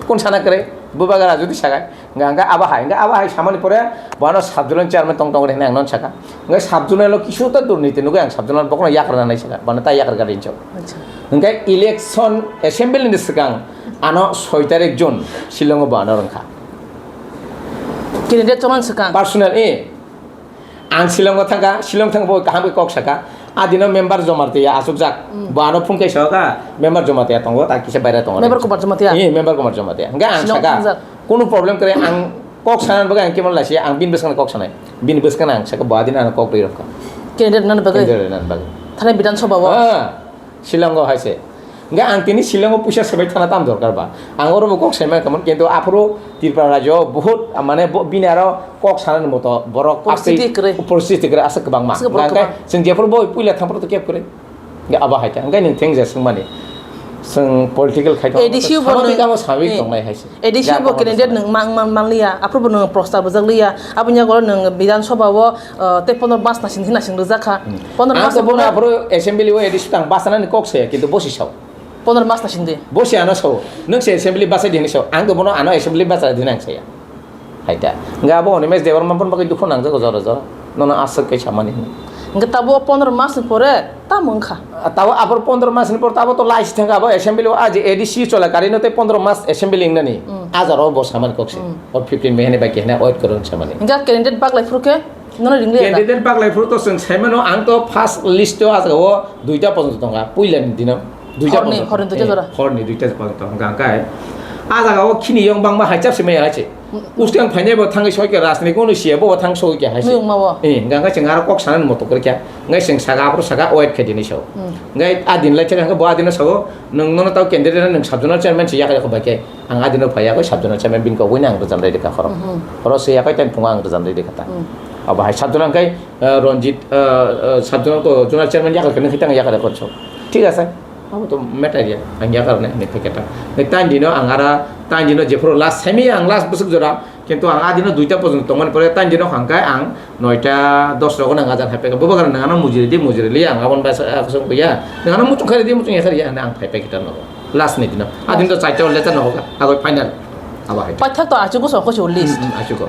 Kun sana kare? Bubagra jodi sakai. Nga, nga aba hai, nga aba hai samani pore bono sub zonal chairman tong tong hena ang non saka. Nga sub zonal lo kisu ta durniti nugo ang sub zonal bokno yakrana nai saka. Bono ta yakar garin chok. Acha. Nga election assembly ni swkang ano soi tarik June Shillong o bo ano rwngkha. Candidate chongan swkang. Personal, eh. Ang Shillong o thangkha, Shillong thang bo kaham khe kok saka. A dino member Jomartia asukjak. Mm. Bo ano phone khe soka, member Jomartia tongo, ta kisa baira tongo. Member Kumar Jamatia? Eh, member Kumar Jamatia. Hingke ang Shillong saka, thangjak. Kunu problem kare ang kok sanan bagwi ang kemon laisi, ang bini bwskang kok sanai. Bini bwskang ang saka bo adin ano kok rwi rokha. Candidate nani bagwi? Candidate nani bagwi. Thane Bidhan Sabha o? Ah. Shillong o hai se. Hingke ang tini Shillong o puisa sebai thana tam dorkar ba. Ang oro bo kok sai mankha mon, kintu aphuru Tripura rajyo o bohut, mane, bo, bini aro kok sanani moto borok Poristiti aswk kwrwi. Poristiti kwrwi aswk kwbangma. Aswk borok Hingke kwbang. Chwng jephuru bo puila thangphuru to kep kwrwi. Hingke abo hai ta. Hingke nwng theng je swngmani. Chwng political khai to A D C bo swbabik nwng, abo swbabik eh, tongnai hai se. A D C bo candidate nwng mang, mang, manliya, aphuru bo nwng prostab rwjak liya, aboni yago nwng Bidhan Sabha o, uh, tei pondro mas nasing hwnwi nasing rwjak kha. Hmm. Pondro mas bono aphuru assembly o A D C tang basanani kok se, kintu bosi sao. Pondro mas nasing de. Bosi ano sao. Nwng se assembly basai di hwnwi sao. Ang to bono ano assembly basai di nang saya. Hai ta. Nga abo Animesh Debbarma pon bagwi dukhu nangjago jora jora. Nono aswk khe samani hwnwi. Hingke tabo pondro mas ni pore tamo wngkha? Tabo aphuru pondro mas ni pore tabo to lai si thangkha abo assembly o a je A D C chola kari no tei pondro mas assembly wngnani. Mm. A jora o bo samani kok se. Mm. O fifteen mehene bai kehne wait koro samani. Hingke candidate baglai phuru khe nono ringli da? Candidate baglai phuru to chwng saimano ang to first list o a jaga o duita pojonto tongkha puila ni dino. Duita Horni, pojonto. Horni duita Eh, jora. Horni duita pojonto hingka hingkai. A jaga o khini yong bangma hai chap se maya hai se. Usti ang phainai bo thangwi soi khe rajniti kono siya bo thang soi khe hai se. Nuyung ma bo. Eh, hingka hingka chwng aro kok sanani moto kori kya. Hingka chwng saka aphuru saka wait khe dinwi sao. Hmm. Hingka a din lai chakha hingka bo a dino sao. Nwng nono tau candidate nwng sub zonal chairman se yakha yakha bai khe. Ang a dino phai yakhe sub zonal chairman bini kok wini ang rwjan dai dekha khoro. Mhm. Khoro se yakhe tei phungo ang rwjan dai dekha ta. Hmm. Abo hai sub zonal hingkai, eh, Ranjit, eh, eh, sub zonal ko zonal chairman yakha khe nwng khitang yakha yakha so. Thik ase. Abo to matter ya, ang yakar ne, ne packet ta. Ne tan dino ang ara, tan dino jephuru last semi ang last bwswk jora, kintu ang adino duita pojonto tongmani pore tan dino hangkai ang noita dos rogo nang ajan hai packet. Bubagra nang ano mujiri di, mujiri li ang abon bai sa, ah, song ya. Nang ano muchung khari di, muchung ya khari ya, ang phai packet ta nogo. Last ni dino. Adin to chaita letter nogo, agoi final. Abo hai. Paithak to achugo song ko list. Hmm, hmm, achugo.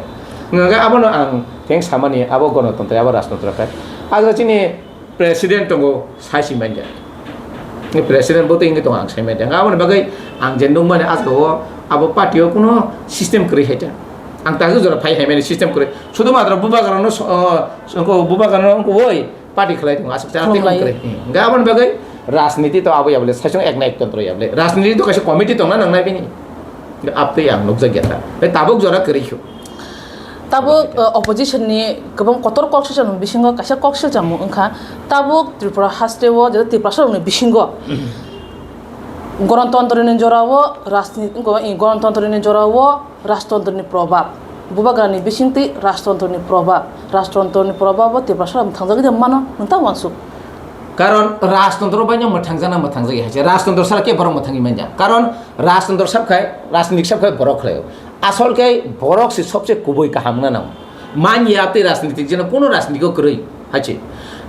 Ngaga abono ang thanks samani, abo gonotontro, abo rajtantro khe. Agra chini President tongo, sai si manya. Ni president bo to wngwi tongo, ang sai manya. Aboni bagwi ang je nukmani, ah, o abo party o kuno system kwrwi hai ta. Ang ta jora phai hai mani system kwrwi. Sudu matro bubagrano, uh, bubagrano wngkha oi party khlai tongo, aswk ta tei kwrwi. Hwnga aboni bagwi rajniti to abo yabole, sai song ek na ek tontro yabole. Rajniti to kaisa committee tongna nangnai bini. Abtwi ang nukjak ya ta. Tei tabuk jora kwrwi kho. Tabuk, uh, opposition ni kwbang kotor kok silchamung bisingo kaisa kok silchamung wngkha. Tabuk Tripura haste o, jeta Tiprasa rokni bisingo gonotontro ni jora o rajniti, wngkha, eh, gonotontro ni jora o rajtontro ni probab. Bubagra ni bisingtwi rajtontro ni probab. Rajtontro ni probab o Tiprasa rok mwthangjagwi de mano, nwng ta uansuk. Karon rajtontro bai no mwthangjana mwthangjagwi hai se. Rajtontro sara khe borok mwthangwi manya. Karon rajtontro sab khai, rajnitik sab khai borok khlai o. Asol khe borok se sobse kubui kaham wngna nango. Man ya tei rajnitik jeno kuno rajnitik o kwrwi hai se.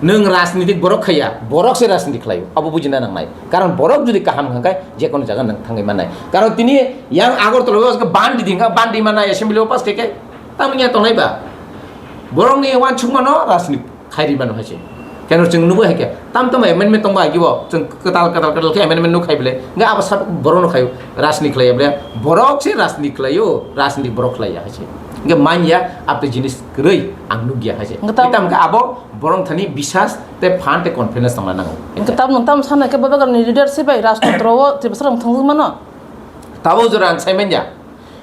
Nwng rajnitik borok khaiya, borok se rajnitik khlaio. Abo bujina nangnai. Karon borok jodi kaham wngkha khe je kono jaga nwng thangwi mannai. Karon tini yang Agartala o bandi di wngkha, bandi mannai assembly o pass khe khe tamo wngya tongnai ba. Borokni uansukmano rajnitik khairi mano hai se. Keno chwng nugwi hai khe tam tamo amendment tongba agi bo chwng kwtal kwtal kwtal khe amendment nuk khai bele. Nga abo sak borok no khaio rajni khlaiya bele. Borok se rajni khlaio, rajni borok khlaiya hai se. Nga manya abte jinis kwrwi ang nugya hai se. Nga tam Tam khe abo borok thani bisas te phan te confidence tongna nango. Nga tam nwng tam sana khe Bubagrani leadership bai rajtantro o Tiprasa rok thwngwi mano. Tabo jora ang sai manya.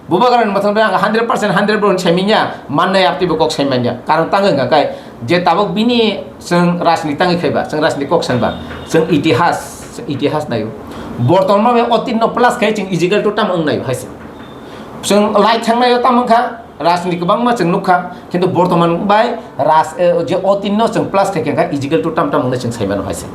Bubagrani mwthangwi ang hundred percent hundred borok saimanya, mannai abtwi bo kok saimanya. Karon tangwi wngkha khe, je tabuk bini chwng rajniti tangwi khaiba, chwng rajniti kok sanba, chwng itihas, Itihas nayo. Bortoman bai otit no plus khai chwng equal to tam wng nayo hai se. Chwng lai thang nayo tam wngkha, rajni kwbangma chwng nukha, kintu bortoman bai raj, eh, je otit no chwng plus khai kha equal to tam tam wngna chwng sai mano hai se.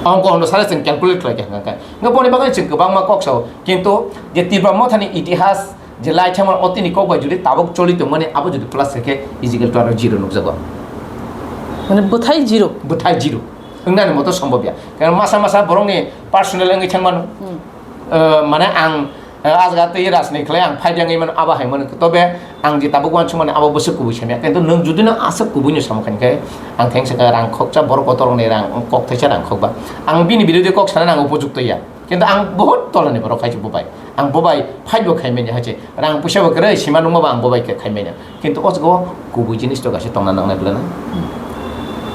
Ongko ono sare chwng calculate khlai kha hwnkha khe. Nga boni bagwi chwng kwbangma kok sao, kintu je Tipra Mothani itihas je lai thangmani otini kok bai jodi tabuk choli tongmani abo jodi plus khai khe equal to aro zero nukjago. Mane bwthai zero. Bwthai zero. Wngnani moto sombobya. Karon masa masa borokni personal wngwi thangmano. Hmm. Eh, mane ang, eh, ajga twi rajni khlai ang fight wngwi mano abo hai mano. Tobe ang je tabuk uansukmani abo bwswk kubui samya. Kintu nwng jodi no aswk kubui no samo khankhe ang thengsa kha rang khoksa borok kotor rokni rang kok thaisa rang khokba. Ang bini birude kok sanani ang upojukto ya. Kintu ang bohut tolani borok khaisi bobai. Ang bobai fight bo khaimanya haise. Rang puisa bo kwrwi sima nungma bo ang bobai khe khaimanya. Kintu o jaga o kubui jinis to kaisa tongna nangnai bwlano.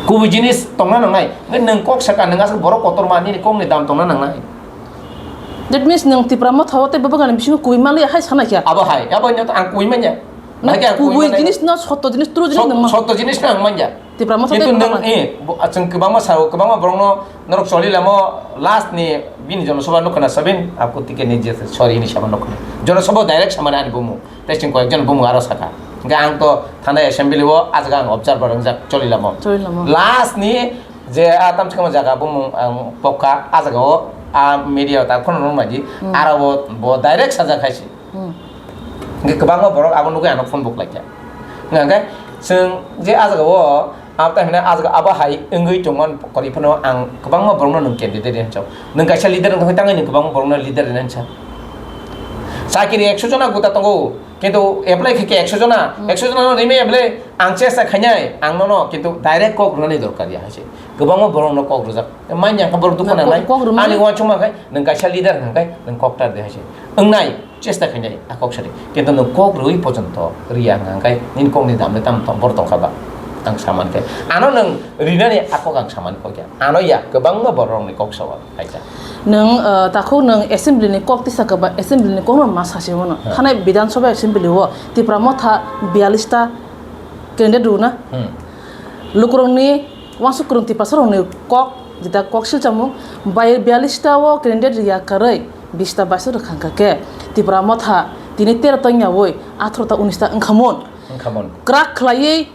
Kubui jinis tongna nangnai. Nwng kok saka nwng aswk borok kotorma nini kokni dam tongna nangnai. That means nwng Tipra Motha o tei Baba Gani bisingo kubui manliya hai sanai kha. Abo hai, abo no ang kubui manya. Nwng kubui jinis no sotto jinis, tru jinis nwng ma. Sotto jinis no ang manya. Tipra Motha kintu tei nwng, Baba Gani. Eh, bo, chwng kwbangma sao, kwbangma borokno norok choli lamo last ni bini jonosabha nukha na sabin, aku tike ni je sorry ni sama nukha. Jonosabha direct samani ani bumung. Tei chwng koyekjon bumung aro saka. Hingke ang to thanai assembly o ah jaga ang observer wngjak choli lamo. Choli lamo. Last ni je a tamchikma jaga bumung ang pokka ah jaga o a media ta phone rwng maji Hmm. aro bo, bo direct sajak hai se. Hmm. Hingke kwbangma borok abo nugui ano phone buklaikha. Hingke chwng je ah jaga o Abo tai hwnwi ah jaga abo hai wngwi tongmani kwrwi phano ang kwbangma borokno nwng candidate hinwi sao. Nwng kaisa leader wngkha khe tangwi nwng kwbangma borokno leader hinwi sao. Chakiri ekso jona guta tongo, kintu apply khaikhe ekso jona, Hmm. ekso jona no rimai apply ang chesta khainai ang nono, kintu direct kok rwnani dorkar ya hai se. Kwbangma borokno kok rwjak. Manya khe borok dukha Nwng nangnai. Kok rwmani. Ani uansukma khe nwng kaisa leader hwnkhe nwng kok tar de hai se. Wngnai. Chesta khainai a kok sari. Kintu nwng kok rwui pojonto riya hwnkha hwnkhe nini kokni damle tamo tong, bor tongkha ba? Ang samani khe. Ano nwng rinani a kok ang samani kok ya. Ano ya, kwbangma bororokni kok sao kaisa. Nwng, uh, takhuk nwng assembly ni kok tisa khe ba assembly ni kokno ma sasi mano. Ha. Thanai Bidhan Sabha assembly o Tipra Motha biyalish ta candidate rwna. Hmm. Lukurokni uansuk kwrwng Tiprasa rokni kok, jeta kok silchamo bai biyalish ta o candidate riya kwrwi. Bista baisa rwkha hwnkha khe Tipra Motha tini tero ta wngyaui atharo ta unis ta wngkhamon. Wngkhamon. Kwrak khlaiwi,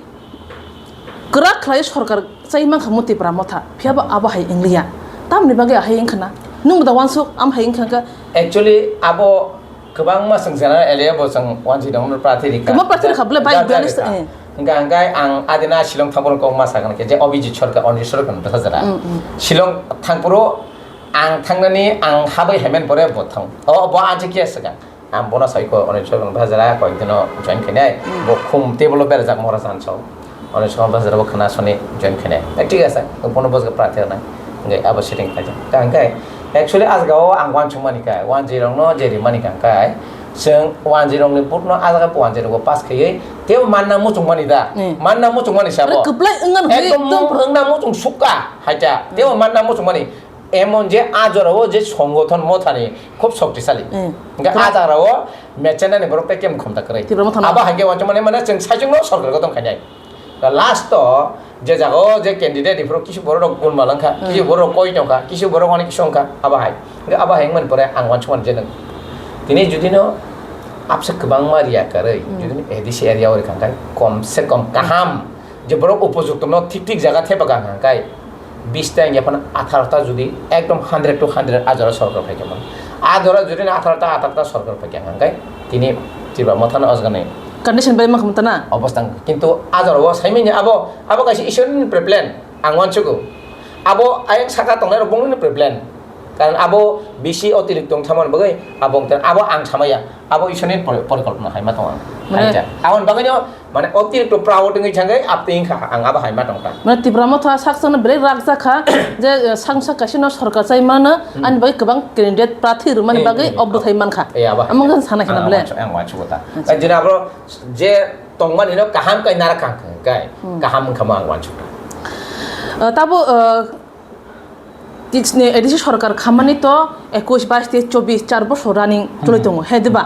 kwrak khlaiwi sorkar chai mankha mo Tipra Motha. Phiya bo abo hai wngliya. Tamni bagwi ahai wngkha na? Nwng bo da uansuk am hai wngkha khe? Actually, abo kwbangma chwng general area bo chwng wanjwi dongno prarthi rikha. Kwbangma prarthi rikha, bole bai Ja, ja, biyalish ta, rikha. Eh. Hwnkha hwnkhe ang adina Shillong thangphuru kok ma sakha khe je Abhijit Sarkar, Anil Sarkar no bwsajak. Mm, mm. Shillong thangphuru Ang thangnani, ang habwi haiman pore bo thang. O, bo ansi khe swkang. Ang bono sai ko, Anil Sarkar bhajara, koyek dino join khainai. Hmm. Bo khum table o berajak mora san so. Anil Sarkar bhajara bo khna soni join khainai. Eh, thik ase, bono bojak prarthi rwnai. Hingke abo setting khaijak. Ka hingke, actually, asga o ang uansukmani kai, uanjwi rokno je rimani kang kai, chwng uanjwi rokni vote no asga uanjwi rokbo pass khaiwi, tebo manna muchungmani da. Hmm. Manna muchungmani sabo. Ore kwplai wngna hwnwi ekdom ekdom wngna muchung sukha, haita. Hmm. Tebo manna muchungmani. Emon je a jorao je songothon Mothani khub shoktisali. Hmm. Hingke a jagarao mechenani borok tei kebo khomta kwrwi. Tipra Mothano. Abo hai khe uansukmani mane chwng saichungno sorkar gotong khainai. Last o je jagao je candidate rok kisu borok rok gun malangkha, Hmm. kisu borok rok koi tongkha, kisu borok rok onek kisu wngkha, abo hai. Hingke abo hai wngmani pore ang uansukmani je nwng. Tini judino abse kwbangma riya kwrwi, Hmm. judino A D C area o rikha hingke kom se kom kaham. Je borok upojukto no thik thik jaga thepa kha hwnkha khe, bish ta wngya phano atharo ta jodi ekdom hundred to hundred a jora sorkar phai khe mano. A jora jodi no atharo ta, atharo ta sorkar phai khe hwnkha khe tini Tipra Mothano o jaga ni Condition bai ma khum ta na? Obostha wngkha. Kintu a jora o sai manya abo, abo kaisa Ishwar ni pre-, plan ang uansugo. Abo ayang saka tongnai rok bongni pre-, plan. Karon abo bisi otirik tong thamani bagwi abo wngkha, abo ang samaya, abo Ishwarni pori-, porikolpona hai ma tong ang. Mane Hai ja. Aboni bagwino mane otirik to proud wngwi thangwi abtwi wngkha ang abo hai ma tong kha. Mane Tipra Motha sak sakno belai rak jak kha je, eh, sakno sak kaisa no sorkar chai mano, Hmm. ani bagwi kwbang candidate prathi rwmani Eh, bagwi eh, obwthai oh. man kha. Eh, abo hai Amo ja. khe sana khna Ah, bele. Ang wansuk, ang wansuk ta. Acha. Jini abo je tongmani no kaham kai nara kang kai. Hmm. Kaham wngkha mo ang wansuk ta. Eh, tabo, eh, Tisni A D C sorkar khamani to ekush, bais tei chobbish, char bosor running choli tongo, he diba?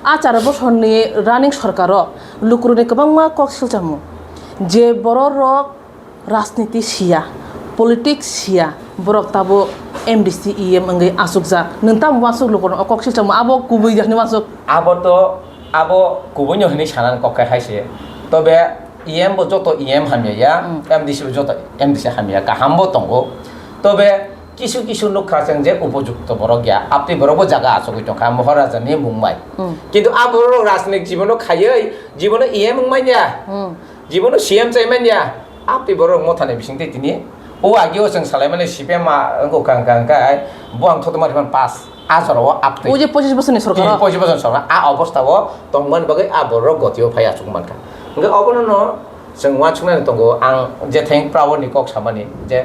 A char bosorni running sorkaro lukurokni kwbangma kok silchamo, je bororok rajniti siya, Politics siya, borok tabuk M D C E M wngwi achukjak. Nwng tamo uansuk lukurokno o kok system abo kubui de hwnwi uansuk. Abo to, abo kubuino hwnwi sanani kok khe hai se. Tobe E M bo joto E M hamya ya, Mm. M D C bo joto M D C hamya, kaham bo tongo. Tobe kisu kisu nukha chwng je upojukto borok ya, apni borok bo jaga achugwi tongkha, Moharaja ni mung bai. Mm. Kintu a borok rajnik jibono khaiwi, jibono E M wng manya. Mm. Jibono C M chai manya, apni borok mothani bisingtwi tini o agi o chwng salaimani C P M ma wngkha, wngkha, wngkha, bo ang thoto mari man pass, a jora o aptwi. O je pochis bosorni sorkar o? Pochis bosor sorkar, a obostha o tongmani bagwi a borok goti o phai achuk mankha. Hwnkhe obono no chwng uansuknani tongo, ang je theng proud ni kok samani je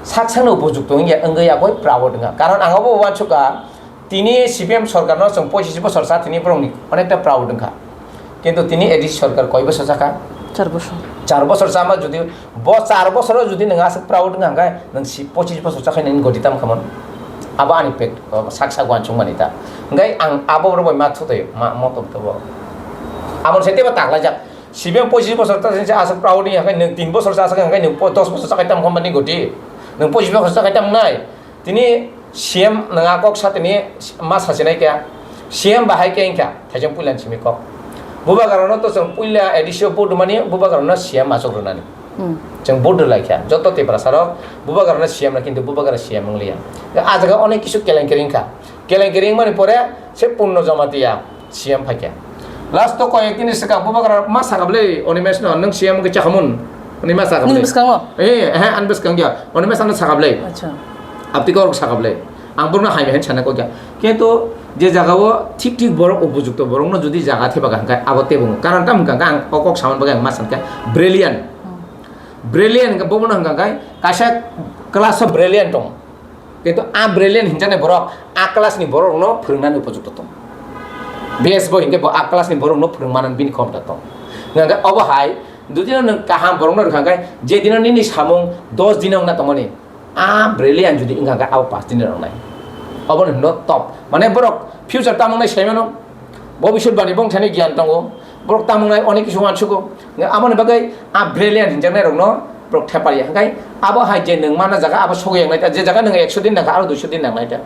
sak sakno upojukto wngya, wngwi yakoi proud wngkha. Karon ang obo uansukha, tini C P M sorkarno chwng pochis bosor cha tini borokni onekta proud wngkha. Kintu tini A D C sorkar koi bosor chakha? Char bosor. Char bosor chama jodi, bo char bosoro jodi nwng aswk proud wngkha hwnkhe nwng si-, pochis bosor chakhai nini goti tam khamon? Abo ani pek, sak sak uansukmani ta. Hwnkhe ang abo borok bai ma thutwi ma motom tobo. Amoni se teibo taklaijak. C P M pochis bosor ta se aswk proud wngya hwnkhe nwng tin bosor cha aswk hwnkhe nwng po-, dos bosor chakhai tam khamani goti? Nwng pochis bosor chakhai tam nai? Tini C M nwng a kok sa tini ma sasinai kha, C M bahai khe wngkha thaijong puila ni simi kok. Bubagrano to chwng puila A D C o vote rwmani, Bubagrano C M achuk rwnani. Hmm. Chwng vote rwlai kha, joto Tiprasa rok Bubagrano C M rw, kintu Bubagra C M wngliya. A jaga onek kisu kelenkeri wngkha. Kelenkeri wngmani pore se Purno Jamatia C M phaikha. Last o koyek din swkang Bubagra ma sakha bwle, Animesh no, "Nwng C M wngwi chakhamun?" Hwnwi ma sakha bwle. Nini bwskango? Eh, eh, ani bwskang ya. Animesh ano sakha bwle. Acha. Apti kok sakha bwle. Ang borokno hai hai sana kok ya. Kintu je jaga o thik thik borok upojukto borokno jodi jaga theba hwnkhe abo tebo. Karon tamo hwnkha ang o kok samani bagwi ang ma sankha brilliant. Hmm. Brilliant hwnkhe bobono hwnkha kaisa class o brilliant tong. Kintu a brilliant hinjaknai borok a class ni borok no phwrwngnani upojukto tong. Best boy hinkhe bo a class ni borok no phwrwng manani bini khomta tong. Hwnkhe obo hai, dudino nwng kaham borok no rwkha hwnkhe, je dino nini samung dos dino wngna tongmani, a brilliant jodi wngkha hwnkhe abo paanch dino rwngnai. Obo no hino top. Mane borok future tamo wngnai sai mano. Bobiswt bani bongthani giyan tongo. Borok tamo wngnai onek kisu uansugo. Aboni bagwi a brilliant hinjaknai rokno borok thepaliya. Hwnkhe abo hai je nwng mana jaga abo sogwi wngnai ta. Je jaga nwng ekso din nangkha aro duiso din nangnai ta.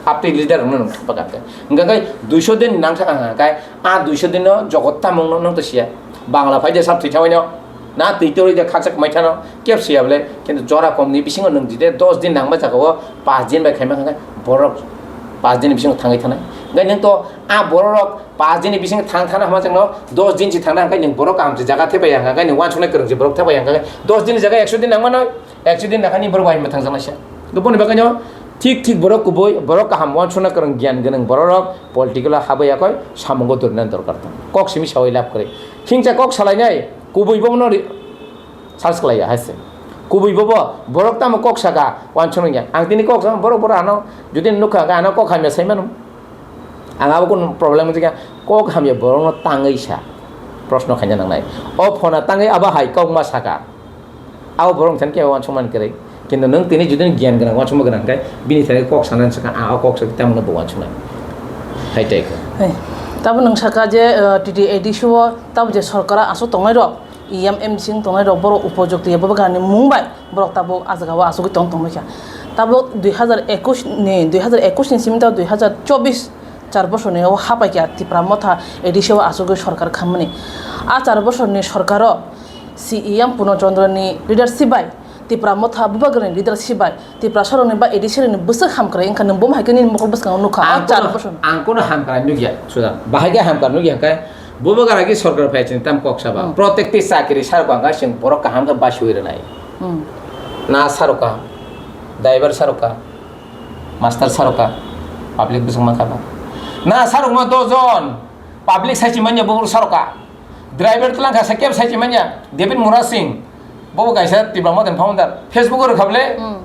Apni leader rokno nwng thepagak ta. Hwnkhe duiso din nangthaka hwnkhe a duiso dino jogot tamungno nwng to siya. Bangla phaide sab thwi thawaino. Na twi torwi de khakchak mai thano kep siya bole, kintu jora komni bisingo nwng jide dos din nangma jaga o paanch din bai khaima hwnkhe borok paanch din bisingo thangwi thanai. Hwnkhe nwng to a borok rok paanch din ni bisingo thang thana hama chwngno dos din si thangna hwnkhe nwng borok kaham se jaga thepaiya hwnkhe nwng uansuknai kwrwng se borok thepaiya hwnkhe dos din ni jaga ekso din nangma noi, ekso din nakhani borok bai mwthang jaknai se. Boni bagwino thik thik borok kubui borok kaham uansukna kwrwng giyan gwnang borok rok political o habwi yakoi samungo dorina dorkar tong. Kok simi sawi lab kwrwi. Hingcha kok salainai kubui bono ri-, search khlaiya hai se. Kubui bobo borok tamo kok saka uansuknai ya. Ang tini kok sama borok borok ano jodi nukha hwnkhe ano kok hamya sai mano. Ang abo kunu problem wngjakya kok hamya borokno tangwi sa. Proshno khaina nangnai. O phone tangwi abo hai kok ma saka. Abo borok thani kebo uansukmani kwrwi. Kintu nwng tini jodi giyan gwnang uansukma gwnang khe bini thani kok sanani swkang a o kok swk tamno bo uansuknai. Hai tei khe. Hai. Tabo nwng saka je, eh, T T A D C o tabo je sorkar aswk tongnai rok, E M M sing tongnai rok borok upojukti abo bagani mung bai borok tabuk a jaga o asugwi tong tongwi kha. Tabuk dui hazar ekush ni, dui hazar ekush ni simi ta dui hazar chobbish char bosor ni o hapai kha Tipra Motha A D C o asugwi sorkar khammani. A char bosor ni sorkar o C E M Purno Chandra ni leadership bai Tipra Motha Bubagra ni leadership bai Tiprasa rok ni ba A D C rok ni bwswk hamkrai wngkha nwng bomo hai khe nini mokol bwskango nukha o char bosor ni. Ang kono hamkrai nukya suda. Bahai khe hamkrai nukya hwnkhe Bubagra khe sorkar phai chini tam kok saba. Hmm. Protekti chakiri sarok ang chwng borok kaham khe basiwi rwnai. Hmm. Na saroka, driver saroka, master saroka, public bwswk mankha ba. Na sarokma dos jon, public sai chimanya bo saroka. Driver twlang kha sa kebo sai chimanya, David Murasing, bobo kaisa Tipra Motha ni founder, Facebook o rwkha bwle. Hmm.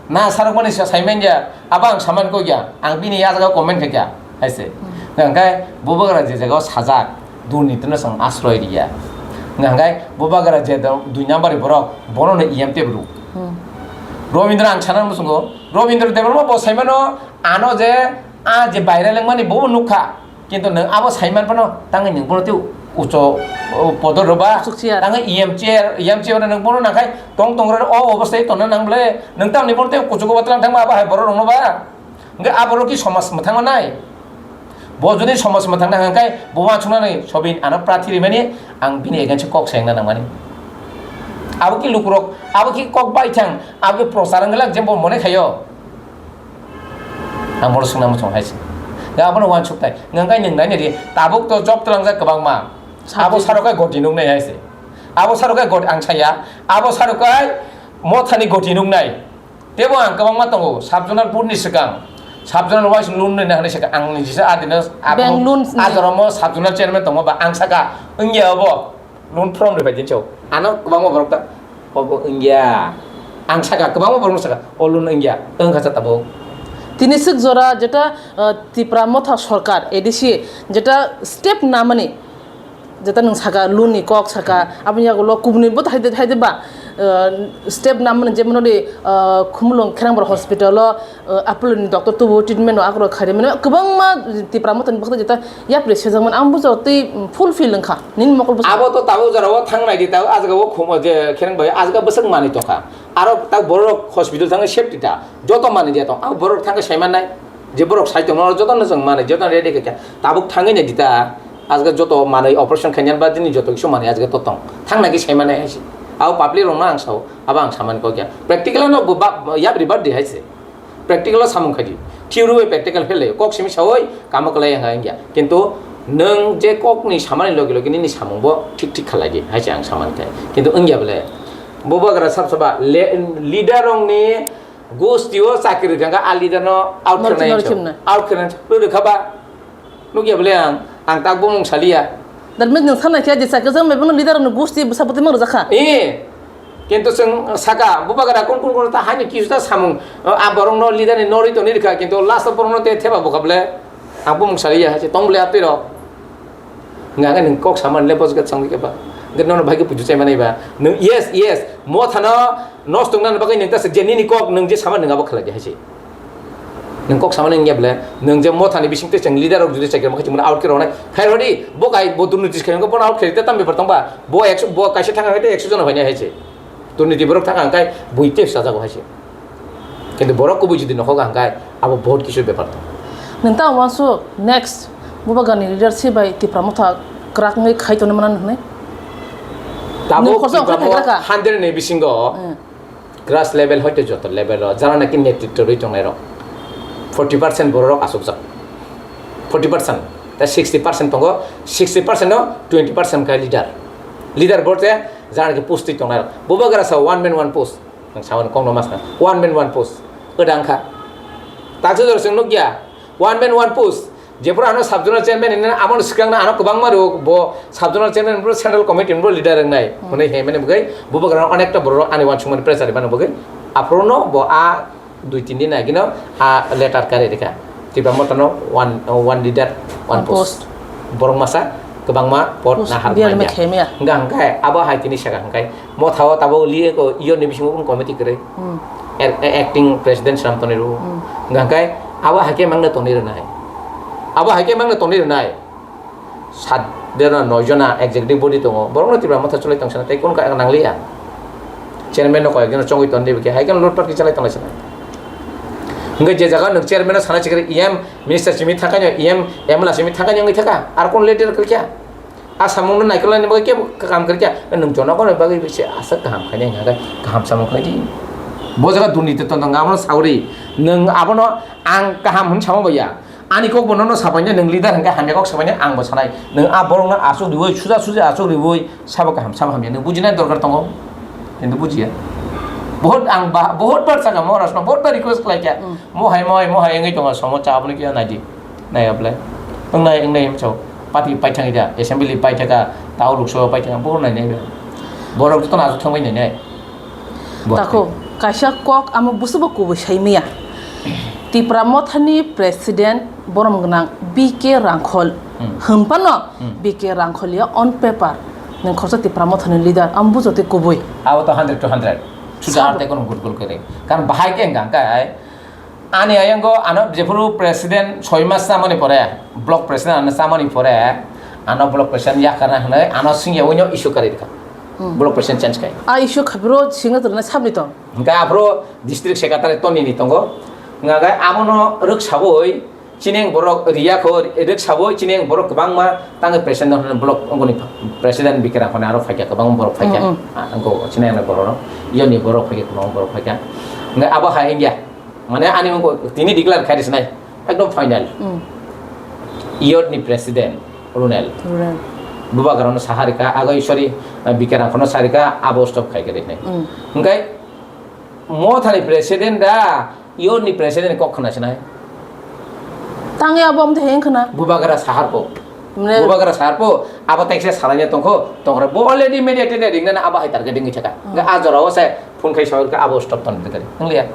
Na sarokmani sa saimanya, abo ang samani kok ya, ang bini yajaga comment khaikha, hai se. Hmm. Hwnkhe Bubagra je jaga o sajak, durniti no chwng asroi riya. Hwnkhe Bubagra je do-, dui number ni borok, bono no E M tei bru. Hmm. Robindra ang sana musungo, Robindra Debbarma bo saimano, ano je, a je baire lengmani bo nukha, kintu nwng abo saiman phano tangwi nwng bono tei Ucho, o, podo roba. Kuchuk chair. Nang E M chair, E M chair nang bono nang khai tong tong ro o obostai tonna nang ble. Nang tamni bono te kuchuk ba tlang thang ma ba hai borok rong no ba. Hingke aborok ki somaj mwthang nai. Bo jodi somaj mwthang nang khai bo ma chungnani sobin ano prathi rimani ang bini against kok sayang na nang mani. Abo ki lukurok, abo ki kok bai thang, abo ki prochar wng glak je bo mone khayo. Ang bono swngna muchung hai se. Ga abono uansuk tai. Nang kai nang nai di. Tabuk to job twlang jak kwbangma. Abo saro kai goti nuk nai hai se. Abo saro kai goti ang saya. Abo saro kai mothani goti nuk nai. Tebo ang kwbangma tongo. Sub zonal board ni swkang. Sub zonal wise loan nai nai swkang. Ang ni jisa adino. Bank loan ni. Ajoromo sub zonal chairman tongo ba ang saka. Wngya obo. Loan from rwbai din chao. Ano kwbangma borok ta, obo wngya. Ang saka, kwbangma borok saka, o loan wngya. Wngkha cha tabuk. Tini swk jora jeta, uh, Tipra Motha Sarkar, A D C, jeta step namani, jeta nwng saka, loan ni kok saka, aboni yagulo kubuni bo haide, haide ba, uh, step namani, jemon odi, uh, Khumulwng Kherangbar Hospital o, uh, Apollo ni doctor tubu treatment o akhoro khairi mano kwbangma Tipra Motha ni bwkhak jeta yapri sejakmani ang bujao tei fulfill wngkha nini mokol bwskango. Abo to tabuk jora o thang nai di tabuk ajga o khumo je khereng bai ajga bwswk manwi tongkha aro tak borok hospital thangwi safety ta joto manwi dia tong abo borok thangwi sai mannai je borok sai tongno joto no chwng manwi joto ready kha tabuk thangwi nai di ta ajga joto manwi operation khainani ba dini joto kisu manwi ajga to tong thang nai khe sai mannai hai se abo public rok no ang sao abo ang samani kok ya practical no yapri bar di hai se. Practical o samung khai di. Theory bai practical fail laio. Kok simi sawi kamo kwlai wngya wngya. Kintu nwng je kok ni samani logi logi nini samung bo thik thik khalai di. Hai se ang samani khai. Kintu wngya bole. Bubagra sab saba le-, leader rong ni gosti o chakri rwkha kha a leader no out Northern khwnai Northern chwng. Out khwnai chwng. Rwkha ba. Nukya bole ang, ang tak bumung saliya. That means nwng sanai khe je chakijak mai bono leader rokni gosti bwsa bwtwi mang rwjak kha. Eh, kintu chwng saka, bubagra kun kun kun ta haini kisuta samung, ah, borokno leader ni norwi tongwi rwkha, kintu last o borokno tei theba bwkha bole, ang bumung saliya hai se tong bole atwi rok. Hwnka hwnkhe nwng kok samani le bojka chongwi khe ba. Hwnkhe nono bai khe puju chai manai ba. Nwng yes, yes, mothano nosto wngnani bagwi nwng ta se je nini kok nwng je sama nwng abo khlai di hai se. Nwng kok samani wngya bole, nwng je mothani bisingtwi chwng leader rok jodi chakri rokma khe chwngno out khe rwnai. Khai rwdi, bo kai bo durnoti khe wngkha, bono out khe rwdi, tam bepar tong ba? Bo ekso, bo kaisa thang khe ekso jona phainai hai se. Durnoti borok thang khe bui tei sajago hai se. Kintu borok kubui jodi nokhok kha hwnkhe abo bahut kisu bepar tong. Nwng ta uansuk next Bubagrani leadership bai Tipra Motha kwrak wngwi khai tongwi mano hwnwi? Tabuk nwng khorsa Tipra okhai Motha khai kha? Hundred ni bisingo Hmm. Grass level hoite joto level o jara naki netritwo rwi tongnai rok forty percent borok rok asukjak. Forty percent. Ta sixty percent tongo, sixty percent no twenty percent kha leader. Leader borte jara naki post twi tongnai rok. Bubagra sa one man one post. Nwng samani kokno ma sana. One man one post. Kwdang kha. Taksa jora chwng nukya. One man one post. Jephuru ano sub zonal chairman hinwi ano swkangno ano kwbangma rwo, bo sub zonal chairman bo central committee ni bo leader wngnai. Hmm. Hwnwi hwnmani bagwi bubagra onekta borok ani uansukmani pressure rwmani bagwi aphuru no bo a dui tin din agino a letter kari rikha. Tipra Motha no one, one leader, one One post. Post. Borok masa kwbangma post post nahar biyar manya. Mekhe maya. Hwnkha hwnkhe abo hai tini saka hwnkhe Motha o tabuk liye ko iyo ni bisingo committee kwrwi. Hmm. Er-, e-, acting president swnam tonwi rwo. Hmm. Hwnkha hwnkhe abo hai khe mangno tonwi rwnai. Abo hai khe mangno tonwi rwnai. Sat jona, noi jona executive body tongo. Borokno Tipra Motha chulai tong sana tei kun ka nangliya. Chairman no koyek jona chongwi ton dibi khe hai khe lutpat khe chalai tong lai sana. Hwnkhe je jaga nwng chairman no sana chikri E M minister simi thangkha E M M L A simi thangkha wngwi thaka. Ar kun leader kwrwikha. A samungno naikolnani bagwi kebo kaham kwrwikha. Nwng jonogono bagwi se aswk kaham khainai hwnka khe kaham samung khlai di. Bo jaga durniti tongtong abono saui rw. Nwng abono ang kaham hwn sama baiya. Ani kok bo nono sabaina nwng leader hwnkhe hamya kok sabaina ang bo sanai. Nwng a borokno aswk riui suja suja aswk riui sabo kaham sabo hamya nwng bujinai dorkar tongo. Kintu bujiya. Bohot ang ba-, bohot bar saka mo rasno bohot bar request khlaikha. Hmm. Mo hai mo hai mo hai wngwi tongo somo cha aboni kisa naidi. Nai ablai. Wngnai, wngnai, himsao. Party paithangwi da, assembly paithaka, tao lukso paithaka, bo nainai ba. Borok jotono aswk thangbai nainai. Bo Tako, hai. Kaisa kok amo busubo kubui sai maya. Tipra Mothani president borom gwnang B K Rangkhol. Hmm. Hwnphano Hmm. B K Rangkhol ya on paper. Nwng khoroksa Tipra Mothani leader, amo bujo tei kubui. Abo to hundred to hundred. Suda Sabo. Arte kono gurgul kere. Karon bahai ke hwnkha hwnkhe, Ani ayang go ano jephuru president soi mas chamani pore, block president ano chamani pore, Ano block president yakarna hwnwi ano swngya uino issue kari rwkha. Hmm. Block president change khai. A issue khabiro singna torna sabni tong. Hingke aphuru district secretary toni ni tongo. Hingke abono rwk saboi chini borok riya kho, rwk saboi chini borok kwbangma tango president no block ongoni president bikira khone aro phaikya kwbangma borok phaikya. Hmm, hmm. Ah, angko chini ang borok no, yoni borok phaikya kwbangma borok phaikya. Hingke abo hai hingya. Mane ani mung tini declare khai sinai. Ekdom final. Hmm. Youth ni president, Runel. Runel. Bubagra no saharika, agoi, sorry, Bikar Angkho no sarika, abo stop khai kari nai. Hmm. Hingkai, Motha ni president da, youth ni president kok khna sinai. Tangwi abo amte heng khna. Bubagra sahar po. Mane Bubagra sahar po, abo tekse salanya tongkho, tongkho. Bo already media tene ringna abo hai targeting chaka. Hmm. Hingka ajora o sai, phone khai sahar ka abo stop ton bidari. Ngliya.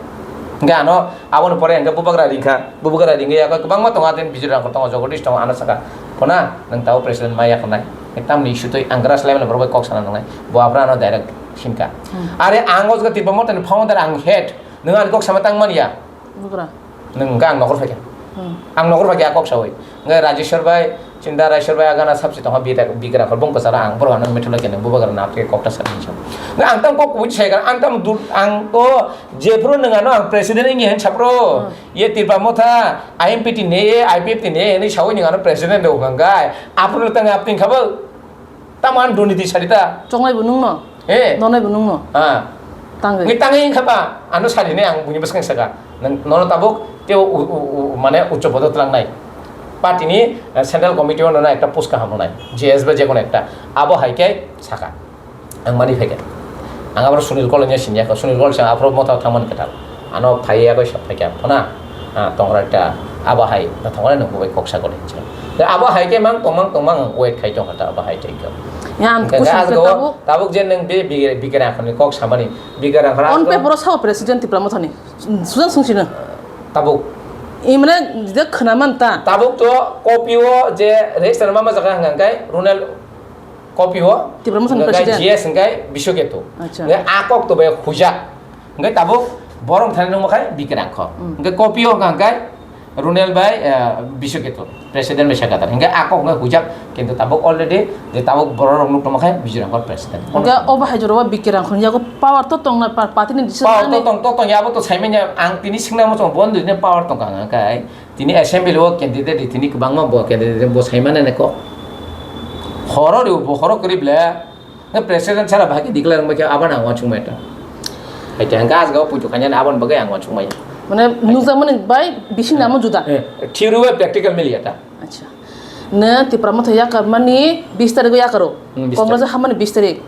Hingke ano, aboni pore hingke bubagra ringkha, bubagra ringya, kwbangma tongo, ateni bijir rang tongo, Jagadish tongo, ano saka, "Phona, nwng tao president maya khnai, tamni issue twi ang grass level borok bai kok sana nangnai, bo aphra ano direct hinka." Hmm. Are ang o jaga Tipra Motha ni founder ang head, nwng ani kok sama tang manya. Bubagra. Nwng hingke ang nokor phaikha. Hmm. Ang nokor phaikha kok sawi. Hingke Rajeshwar bai, Chinta Raishwar bai agana sabsi tongkha bita bikra khol bong kwcharo ang borok ano mithula kene bubagra na apke kokta sa hinsa. Hingke ang tam kok kubui sai kha, ang tam dur, ang to jephru nwng ano ang president wngya hin sapro. Hmm. Ye Tipra Motha, I M P T ne, I P F T ne, hinwi sawi nwng ano president rw hwnkai. Aphuru tang apting khabo. Tamo ang durniti sari ta? Chongnai bo nungno? Eh. Nonai bo nungno? Ah. Tangwi. Ngi tangwi wngkha ba? Ano sari ne ang buini bwskang saka. Nang, nono tabuk tei u, u, u, mane uccho bodo twlangnai. Party ni, eh, central committee o nono ekta post kaham rwnai. G S ba jekono ekta. Abo hai khe saka. Ang mani phaikha. Ang abo Sunil Kolanya sini yakho. Sunil Kolanya aphuru Motha thangmani kwtal. Ano phaiya bai sap phaikha phona, ah, tongra ta abo hai na thangmani nokbo bai kok sakori hinsa. Abo hai khe mang tongmang tongmang wait khai tongkha ta abo hai tei khe. Ya, ang Hingkhe kusu ang hingkhe tabuk, tabuk je nwng be bi-, bikra khani kok samani, bikra khana on paper o sao president Tipra Mothani. Sujang sungsino. Tabuk. Imre je khnaman ta. Tabuk to copy o je register mama jaga hangkai Runel copy o. Tipra Mothani hingkhe president. G S hingkhe Biswaketu. Acha. Hingkhe a kok to bai hujak. Hingke tabuk borok thani nungma khai bikra angkho. Hmm. Hingke kopio hingka hingke Runel bai, eh, Biswaketu, president bai sakha tar. Hingke a kok hingke hujak, kintu tabuk already je tabuk borok rok nuk tongma khai bijir angkho president. Hingke obo hai jora o bikra angkho yago power to tong na pa-, party ni decision Power nani. To tong, to tong, yabo to saimanya ang tini singna mo chong bon dui ne power tong kang kai. Tini assembly o candidate tini kwbangma bo candidate bo saimane ne ko. Horo ri bo horo kri ble. Nge president sara bahai khe declare wngbai khe abo nang uansukmai ta. Hai te hingke asgao puitu kanya aboni bagwi ang uansukmai. Mane nukjakmani bai bising namo juda. Eh, theory bai practical miliya ta. Acha. Ne Tipra Motha yakarmani bis tarik o yakaro. Hmm, bis Congress tarik. Hamani bis tarik.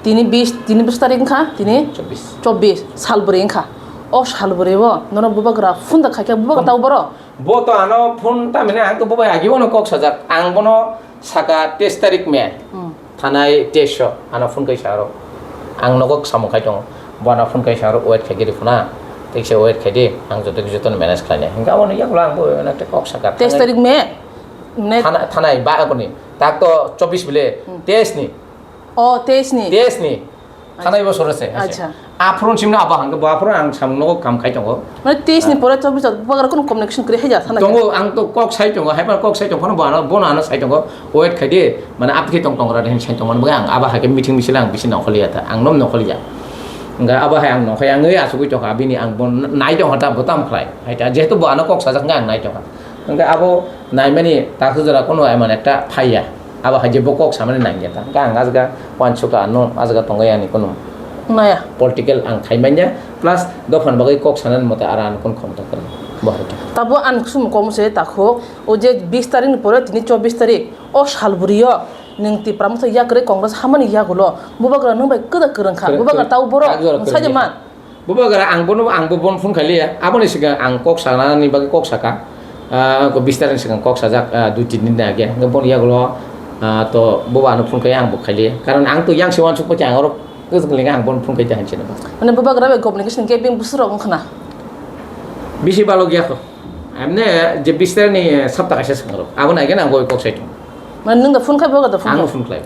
Tini bis, tini bis tarik wngkha, tini Chobbish. Chobbish, sal bwrwi wngkha. O sal bwrwi o nono bubagra phunda khaikhe bubagra tau boro. Bo to ano phone tamine ang to bo bai agi bono kok sajak. Ang bono saka teis tarik May. Hmm. Thanai teis o ano phone kaisa aro. Ang nogo samung khai tongo. Bo ano phone kaisa aro wait khai di phone a. Teisa wait khai di. Ang joto joto manage khlainai. Hingke abo no yaklo ang bo ano te kok saka. Teis tarik May. May. Thana-, thanai ba aboni. Tak to chobbish bile. Hmm. Teis ni. O, teis ni? Teis ni. Acha. Thanai bosor se. Acha. Aphuru simno abo hangke bo aphuru ang samung nogo kam khai tongo. Mane teis ni pore chobbish bubagra kono communication kwrwi haija thanai. Tongo, ang to kok sai tongo, haiphano kok sai tongo, phano bo ano, bono ano sai tongo, wait khai di, mane aphi tong tong ra de hin sai tongo, mane ang abo hai khe meeting bising ang bisi nongkhor liya ta, ang nom nongkhor liya. Hingke abo hai ang nongkhor yang oi asugui tongkha, bini ang bo nai tongkha ta, bo tam khlai. Hai ta, jehetu bo ano kok sajak hingke ang nai tongkha. Hingke abo naimani takhuk jora kono emon ekta phaiya. Abo hai je bo kok samani nangya ta. Hingke ang ajga uansukha ano ajga tongwi ani kono Maya. Political ang khai manya. Plus dophani bagwi kok sanani mote aro ano kono khomta kwrwi. Bo hai khe. Tabo ang kusum kom se takhuk. O je bis tarik ni pore tini chobbish tarik. O sal bwrwi o nwng Tipra Motha yakrwi Congress hamani yagulo. Bubagra nwng bai kwda kwrwng kha. Kwrwng, Bubagra kwrwng. Tau borok. Ajga kwrwng. Saja man. Bubagra ang bono, ang bo bono phone khailiya. Aboni swkang ang kok sanani bagwi kok saka. Ah, ko bis tarik ni swkang kok sajak, ah, dui tin din age. Hingke boni yagulo, ah, to buba ano phone khai ang bo khailiya. Karon ang to yang se uansuk pa ang oro kwchwng linga ang bono phone khai ta hinse no. Mane bubagra bai communication gap bini busur rok wngkhna. Bisi balok ya ko. Amne je bis tarik ni sapta kaisa swkang rok. Abo nai gana ang bo kok sai tong. Mane nwng da phone khai bubagra da phone khai? Ang phone khlai.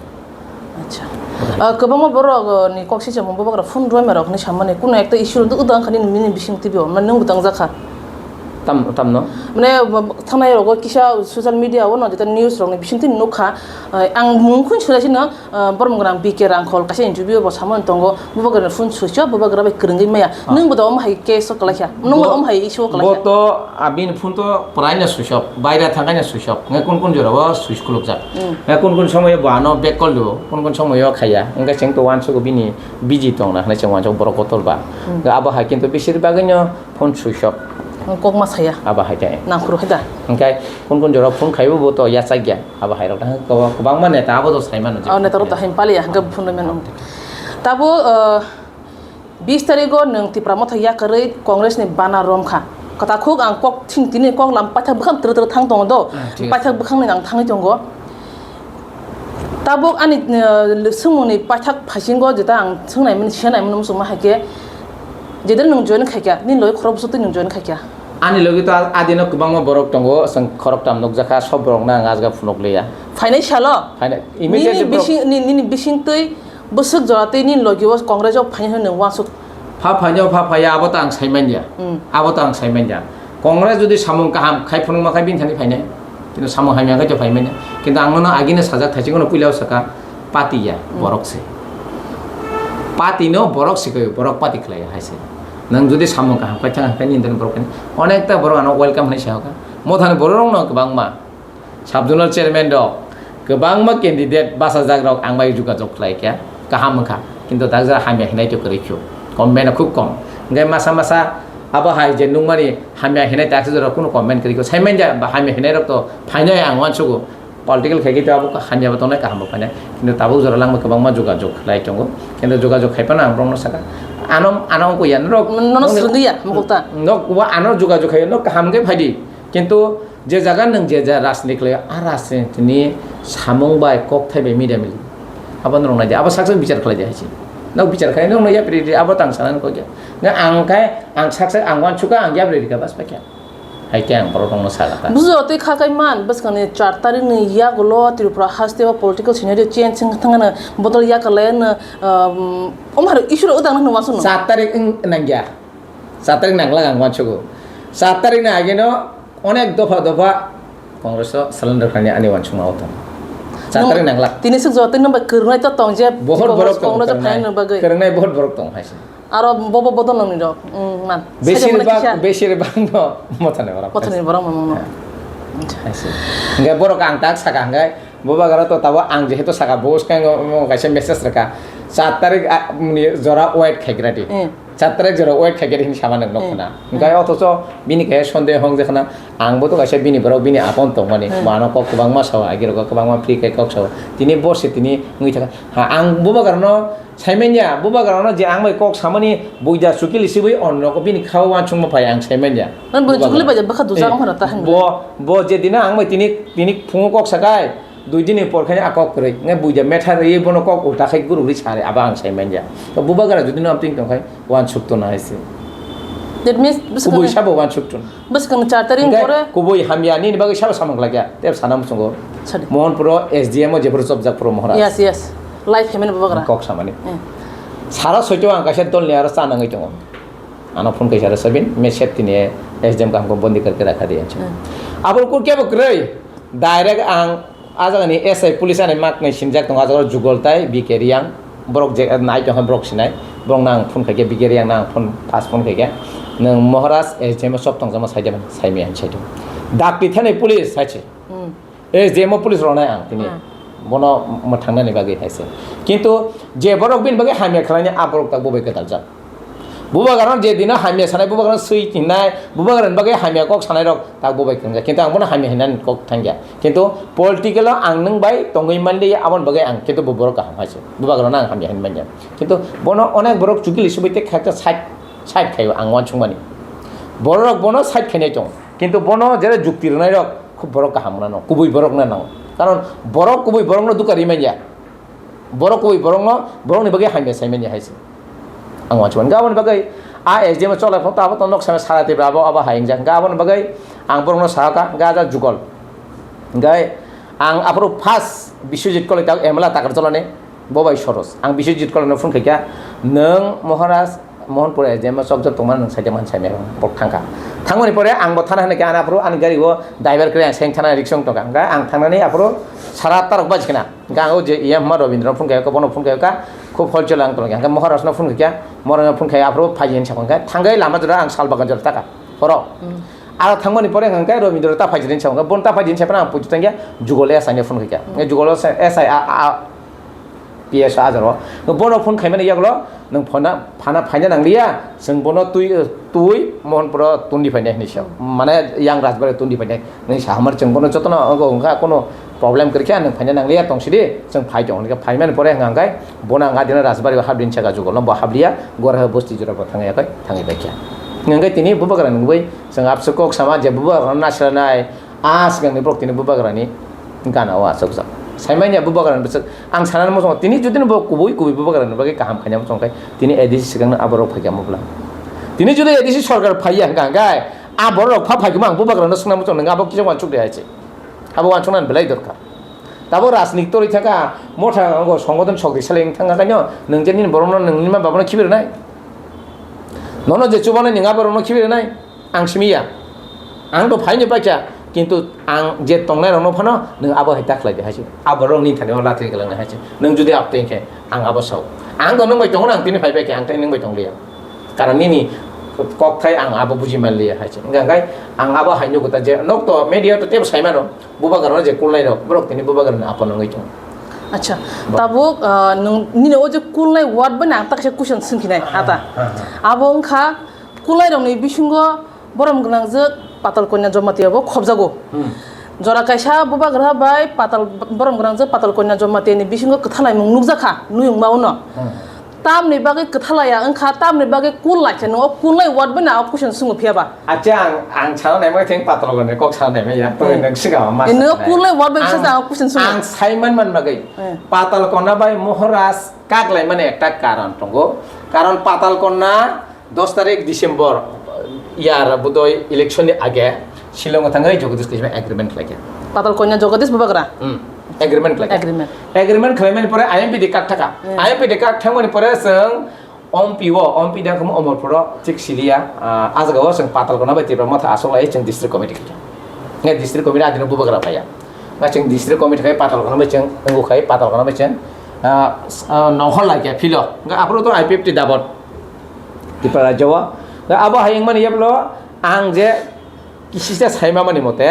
Acha. Ah, kwbangma borok, ah, ni kok si chamo bubagra phone rwma rok ni samani kuno ekta issue rok duk dang khani nini bising tibio, mane nwng bwtang jakha. Tam, tamno? Mane, b-, b-, thangnai rogo kisa social media o no jeta news rok ni bisingtwi nukha, eh, ang mung khun sura sino, eh, bormung rang B K Rangkhol kaisa interview bo samani tongo, bubagra ni phone switch off, bubagra bai kwrwngwi maya. Ah. Nwng bo da om hai case o kwlaikha, nwng bo om hai issue o kwlaikha. Bo to abini phone to praino switch off, baira thangkaino switch off, nge kun kun jora o switch khulukjak. Hmm. Nge kun kun somoyo bo ano back call do, kun kun somoyo khaya, wngkhe chwng to uansugo bini busy tongna hinwi chwng uansuk borok kotor ba. Hmm. Abo hai kintu bisir bagwino phone switch off. Kok ma saya. Abo hai khe. Nang phuru hai da. Hingkhe kun kun jora phone khaibo bo to yachak ya. Abo hai rok kwbang-, kwbangma neta abo to sai mano je. Oh, neta rok to hai pali ya, hingkhe phone rwi mano. Tabo, uh, bis tarigo nwng Tipra Motha yakarwi Congress ni bana rom kha. Kwtakhuk ang kok thing tini kok lam paithak bwkhang twrwk twrwk thang tongo do. Ah, thik ase. Paithak bwkhang ni ang thangwi tongo. Tabuk ani, uh, swngmungni paithak phaisingo jeta ang swngnaimani, siyanaimani muchungma hai khe, jedre nwng join khaikha, nini logi khorok bwswk twi nwng join khaikha? Ani logi to a-, adino kwbangma borok tongo, chwng khoroktham nukjakha, sob borokno ang ajga phunuk liya. Phainai salo? Phainai, immediately nini borok bising, ni-, nini bisingtwi bwswk jora twi nini logi o Congress o phainai hwnwi nwng uansuk Pha phainai, pha phaiya, abo to ang sai manya. Hmm. Abo to ang sai manya. Congress jodi samung kaham khai phunukma khai bini thani phainai. Kintu samung hamya khai to phai manya. Kintu ang nono agini sajak thaichikno puila o saka, party ya, hmm, borok se. Party no borok se kai, borok party khlai hai se. Nang jodi samung kaham khai thang khai nini borok khai. Onekta borok ano welcome hinwi sa hoka. Mothani borok rok no kwbangma. Sub-zonal chairman rok, kwbangma candidate bachajak rok ang bai jogajog khlai kha, kaham wngkha, kintu dakjora hamya hinai to kwrwi kho, comment khub kom. Hingkhe masa masa abo hai je nukmani hamya hinai taksajora kunu comment kwrwi kho, sai manya ba hamya hinai rok to phainai ang uansugo, political khai khe to abo hamya bo tongnai kaham bo phainai, kintu tabuk jora langma kwbangma jogajog khlai tongo, kintu jogajog khai phano ang borokno sakha, ano, ano wngkha ya norok, nono swrwngwi ya mokol ta? Nok wa ano jogajog khai no kaham khe phaidi, kintu Je jaga nwng je ja rajniti khlaio, a rajnitini samung bai kokthai bai milia mili. Abo norok nai di, abo sak sak bichar khlai di hai se. Nok bichar khlai, nok yapri di, abo tang sana kok ya. Nga ang khai, ang sak sak, ang uansukha, ang yapri rikha, bas paikha. Hai khe ang borok rokno sala ta. Bujo tei kha kai man, bwskangni char tarikni yagulo Tripura hasteo political scenario change wng thangano bodol yakalai no, um, omhar isuro udang no wansukno. Char tarik wng nangya. Char tarik nanglak ang uansugo. Char tarik ni ageno onek dopha dopha Congress o surrender khlainai ani uansukma o tong. Char tarik nanglak. Tini swk jotoi nang bai kwrwngnai to tong je Bohot borok tong, Congress o kwrwngnai. Phaina bagwi. Kwrwngnai bohot borok tong hai se. Aro bobo bodol nang ni rok, mm, man. Besir bag, besir bag no mothani borok. Mothani borok mamang no. Hai se. Hingke borok ang tak saka hingke Bubagra to tabo ang jehetu saka bo swkang o kaisa message rwkha. Char tarik a, ni jora wait khaigra di. Hmm. Char tarik jora wait khaigra di hinwi sama nang nokna. Hmm. Hingke othocho bini khe sonde hong jekhna ang bo to kaisa bini borok bini apon tongmani. Hmm. Mano kok kwbangma sao agi rok kwbangma free kai kok sao. Tini bo se tini wngwi thaka. Ha ang Bubagra no Saimanya, Bubagrano je ang bai kok samani buida chukili sibui onno ko bini khao uansukma phai ang saimanya. Nang bo chukili bai je bwkha dujak wngkha ta hwnwi. Bo, bo je dina ang bai tini, tini phungo kok sakai, dui dini por khe a kok kwrwi. Nge buida metha rwi bono kok ulta khai guru rwi sari abo ang saimanya. To Bubagra jodi no amtwing tong khai uansuk tona hai se. That means, bwswk kubui sabo uansuk tona. Bwskang char tarik hingke pore. Kubui hamya nini bagwi sabo samung khlai kha. Tei sana muchungo. Sadi. Mohanpuro S D M o jephuru chopjak phuru Maharaj. Yes, yes. Life himani Bubagra. Kok samani. Eh. Sara soito ang kaisa dolni aro cha nangwi tongo. Ano phone kaisa rw sabin, me sep tini S D M kaham ko bondi karke rakha di ancho. Eh. Aboni kok kebo kwrwi. Direct ang Ah jaga ni S I police ani mak nai sinijak tongo, ah jaga o Jugol tai B K Reang, borok je nai tong kha borok sinai, borok no ang phone khai khe, B K Reang no ang phone, first phone khai khe, "Nwng Maharaj S D M o chop tong jama sai de mani, sai maya," hinwi sai tongo. Dakti thani police hai se. Hmm. S D M o police rw nai ang tini. Hmm. Bono mwthang nani bagwi hai se. Kintu je borok bini bagwi hamya khlai ni, ah borok tak bo bai kwtal jak. Bubagrano je dino hamya sanai, Bubagrano swi hinai, Bubagrani bagwi hamya kok sanai rok tak bo bai kwrwngjak. Kintu ang bono hamya hinani kok thangya. Kintu political o ang nwng bai tongwi manliya, aboni bagwi ang kintu bo borok kaham hai se. Bubagrano ang hamya hinwi manya. Kintu bono onek borok chukili subui tei khaikhe side, side khaio ang uansukmani. Borok bono side khainai tongo. Kintu bono jera jukti rwnai rok khub borok kaham wngna nango. Kubui borok wngna nango. Karon borok kubui borokno duka ri manya. Borok kubui borokno, borokni bagwi hamya saimanya hai se. Ang uansukmani. Hwnkhe aboni bagwi a S D M o cholai phano abo to nok sana sara Tripura abo, abo hai wngjak. Hwnkhe aboni bagwi ang borokno sahaka, hwnkhe ah jaga Jugol. Hwnkhe ang aphuru first Biswajit Koloi tak M L A Takarjolani bo bai soros. Ang Biswajit Koloino phone khaikha, "Nwng Maharaj Mohonpur S D M o chok jok tongmani nwng saida man saimai rok bok thangkha. Thangmani pore ang bo thana hinwi khe ani aphuru ani gari o driver kwrwi ang seng thana riksong tongkha. Hwnkhe ang thangnani aphuru sara atta rok baji khna. Hwnkhe ang o je E M hwnma Robindra no phone khaikha, bono phone khaikha, khub hol cholo ang tongkha. Hwnkhe Moharaj no phone khaikha, Moharaj no phone khai aphuru phaidi hinwi sakha. Hwnkhe thangwi lama jora ang Salbagan jora thangkha. Horo. Hmm. Aro thangmani pore hwnkhe Robindra ta phaidi hinwi sakha. Bono ta phaidi hinwi sakha ang puitu thangya Jugol S I no phone khaikha. Hmm. Jugol S I a, a, P S o ajaro. Bono phone khaimani yagulo nwng phona, phana phaina nangliya, chwng bono twi, twi Mohanpuro tundi phainai hinwi sa. Mane yang Rajbari tundi phainai hinwi sa hamar chwng bono jotono wngkha kono problem kwrwikha nwng phaina nangliya tongsidi chwng phai tong hinwi phaimani pore hwnkha hwnkhe bono ang adina Rajbari o hapdin saka jugolo bo habliya gora bosti jora bo thangya kai thangwi baikha. Hwnkhe tini bubagra nungwi chwng abse kok sama je bubagra nasranai. Ah, swkangni borok tini bubagrani gana o achukjak. Saimanya bubagrani bwswk. Ang sanani muchungo tini judino bo kubui kubui bubagrani bagwi kaham khaina muchung khe tini A D C swkangno aborok phaikha mubla. Tini judi A D C sorkar phaiya hwnkha hwnkhe a borok pha phaikhe ang bubagrano swngna muchung nang abo kisa wansuk de hai se. Abo wansuknani belai dorkar. Tabo rajnik torwi thangkha motha ongo songodon sokri seleng thangkha kaino nwng je nini borokno nwng nini ma babano khibi rwnai. Nono je chubano nwng aborokno khibi rwnai. Ang simi ya. Ang to phaini paikha, kintu ang je tongnai rokno phano nwng abo hai ta khlai di hai se. Abo rok ni thani o lathri kwlwng hai se. Nwng judi apteng khe ang abo sao. Ang to nwng bai tongo, ang tini phai bai khe ang tei nwng bai tong liya. Karon nini kok thai ang abo buji man liya hai se. Hwnkha hwnkhe ang abo hai nugo ta je nok to media to tebo sai mano. Bubagra no je kulnai rok, borok tini bubagra ni apo nangwi tongo. Acha, tabuk, ah, nwng nini o je kulnai word bai ang ta kaisa question swngkhinai ata. Abo wngkha kulai rokni bisingo borom gwnangjak Patal Konya Jamatia bo khobjago. Hmm. Jora kaisa bubagra bai Patal, borom gwnangjak Patal Konya Jamatia ni bisingo kwthalaimung nukjakha, nuyung ma uno. Hmm. Tamni bagwi kwthalaya wngkha, tamni bagwi kul laikha, nwng o kulnai word bai na o question swngo phiya ba? Acha ang, ang sana naima theng Patal Konya kok sana naima ya, to nwng siga ma. Nwng o kulnai word bai bisa ang question swngo. Ang saiman man bagwi. Eh. Patal Konya bai Moharaj kaklai mani ekta karon tongo. Karon Patal Konya dos tarik December, yar bodoi election ni age Shillong o thangwi Jagadish Krishna agreement khlaikha. Patal Konya Jagadish Bubagra? Hmm. Agreement khlaikha. Agreement. Agreement khlaimani pore I M P D card thaka. Hmm. I M P D card thangmani pore chwng Ompi o, Ompi dang khamu Omorpuro thik siliya, ah, ah jaga o chwng Patal Konya bai Tipra Motha asok lai chwng district committee khaikha. Nge district committee adino Bubagra phaiya. Nge chwng district committee khai Patal Konya bai chwng wngo khai Patal Konya bai chwng, ah, s-, ah, nohor laikha philo. Nge aphuru to I P F T dabot. Tipra rajya o. Abo hai wngmani yablo ang je kisisa saima mani mote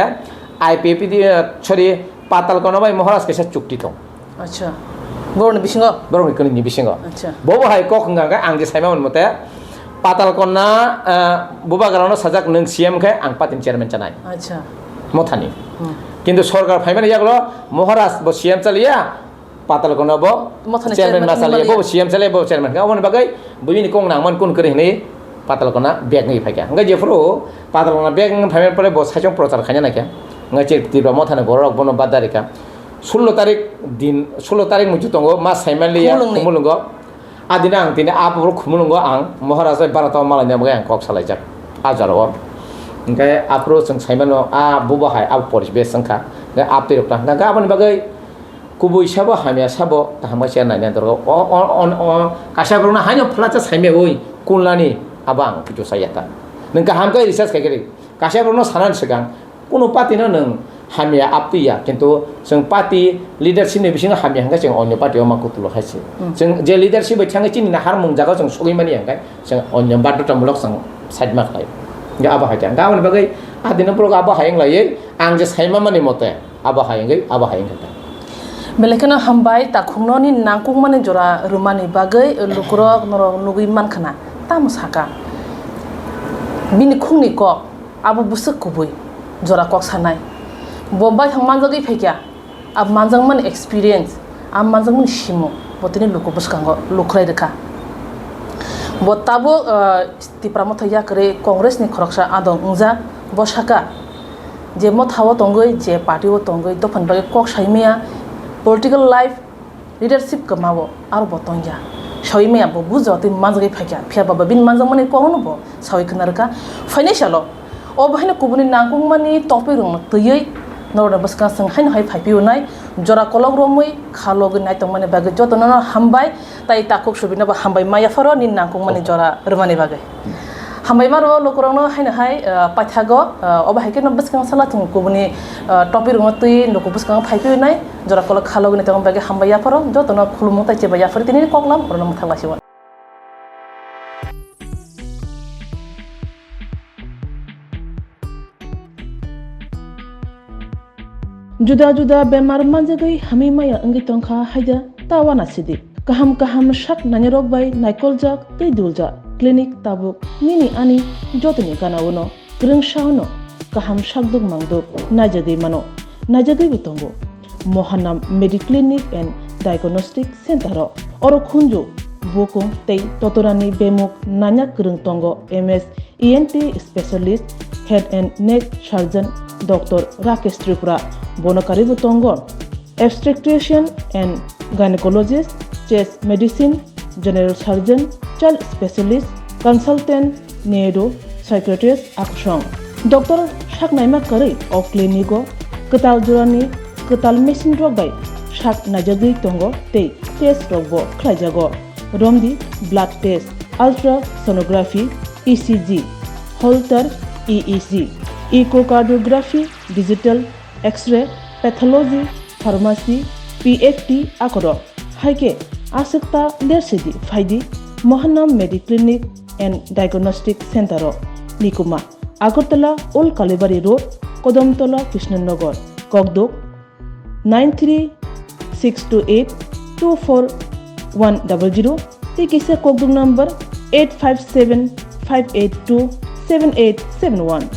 I P P D, sorry, Patal Konya bai Moharaj kaisa chukti tong. Acha. Borokni bisingo? Borokni kwnwini bisingo. Acha. Bobo hai kok hwnka hwnkhe ang je saima mani mote Patal Konya, eh, bubagrano sajak nwng C M khe ang party ni chairman chanai. Acha. Mothani. Hmm. Kintu sorkar phaimani yagulo Moharaj bo C M chaliya, Patal Konya bo Mothani chairman chairman ma chaliya, hinmani bo C M chaliya, bo chairman. Aboni bagwi buini kok nangman kun kwrwi hinwi Patal Konya bag ngi phaikha. Hwnkhe jephuru Patal Konya bag ngi phaimani pore bo saichung prochar khaina naikha. Hwnkhe Tipra Mothani borok bono badarikha. Sullo tarik din, sullo tarik muitu tongo, ma saimanliya Khumulwngni. Khumulwngo. Adino ang tini aphuru Khumulwngo ang Moharaj bai barata malaina bagwi ang kok salaijak. A jorao. Hwnkhe aphuru chwng saimano a bubo hai abo poris bes wngkha. Hwnkhe aptwi rok ta hwnkha. Hwnkhe aboni bagwi kubui sabo hamya sabo kaham khe naina dorgo. O, o, o, o, kaisa borokno haino phlacha saimai oi kulnani abo ang kitu saya ta. Nwng kaham khe research khai khe ri. Kaisa borokno sanani swkang kuno party no nwng hamya aptwi ya, kintu chwng party leadership ni bisingo hamya hwnkhe chwng onyo party o ma kutulo hai se. Hmm. Chwng je leadership bai thangwi chini naharmung jaga chwng sogwi mani ya hwnkhe chwng onyo badhotamulok chwng side ma khlai. Hwnkhe abo hai khe hwnkhe aboni bagwi adino borok abo hai wng laiwi ang je saima mani mote. Abo hai wngwi, abo hai wngkha ta. Belai kheno hambai, takhukno nini nangkukmani jora rwmani bagwi lukurok norok nugwi mankha na, tamo saka? Bini khukni kok abo bwswk kubui jora kok sanai. Bo baithang manjagwi phaikha, abo manjakmani experience, abo manjakmani simung, bo tini luku bwskango lukhlai rwkha. Bo tabuk, ah, Tipra Motha yakarwi Congress ni khoroksa adong wngjak, bo saka, je Motha o tongwi, je party o tongwi, dophani bagwi kok sai maya, political life, leadership kwma o aro bo tongya. Sawi maya bo bujo tei manjagwi phaikha, phiya ba bini manjakmani kokno bo sawi khna rwkha. Phainai salo, o bahaino kubuni nangkukmani topic rokno twiwi norokni bwskango chwng haino hai phaiphiyunai, Jora kolok romwi kha logwi naitongmani bagwi jotono hambai, tai takhuk subino bo hambai ma yapharo nini nangkukmani jora rwmani bagwi. Hambai ma rwo lukurokno haino hai, ah, paithago, ah, obo hai kheno bwskang sala thung kubuni, ah, topic rokno twi nuku bwskango phai phiyonai, jora kolok kha logwi naitongmani bagwi hambai yapharo jotono khulumung tai cheba yapharo tini koklam orono mwthang laisio. Juda juda bemar manjagwi hamwi maya wngwi tongkha haida ta uanasidi. Kaham kaham sak nainarok bai naikoljak tei duljak clinic tabuk nini ani jotoni gana-o no kwrwngsa-o no kaham sakduk mangduk naijagwi mano, naijagwibo tongo. Mohanam Mediclinic and Diagnostic Center-o oro khunju, bukung tei totorani bemuk nanya kwrwng tongo M S E N T specialist, head and neck surgeon Doctor Rakesh Tripura, bono karwibo tongo obstetrician and gynecologist, chest medicine, general surgeon, child specialist, consultant, neuro psychiatrist akusong. Doctor sak naima kwrwi o clinic-o kwtal jorani kwtal machine rok bai sak naijagwi tongo tei test rokbo khlaijago. Romdi blood test, ultrasonography, E C G, Holter E E G, echocardiography, digital X-ray, pathology, pharmacy, P F T akorok. Hai khe aswk ta lersidi phaidi Mohanam Mediclinic and Diagnostic Center-o, Nikuma, Agartala Old Kalibari Road, Kodomtola Krishnanagar, Kokduk nine three six two eight two four one double zero tei kisa kokduk number eight five seven five eight two seven eight seven one.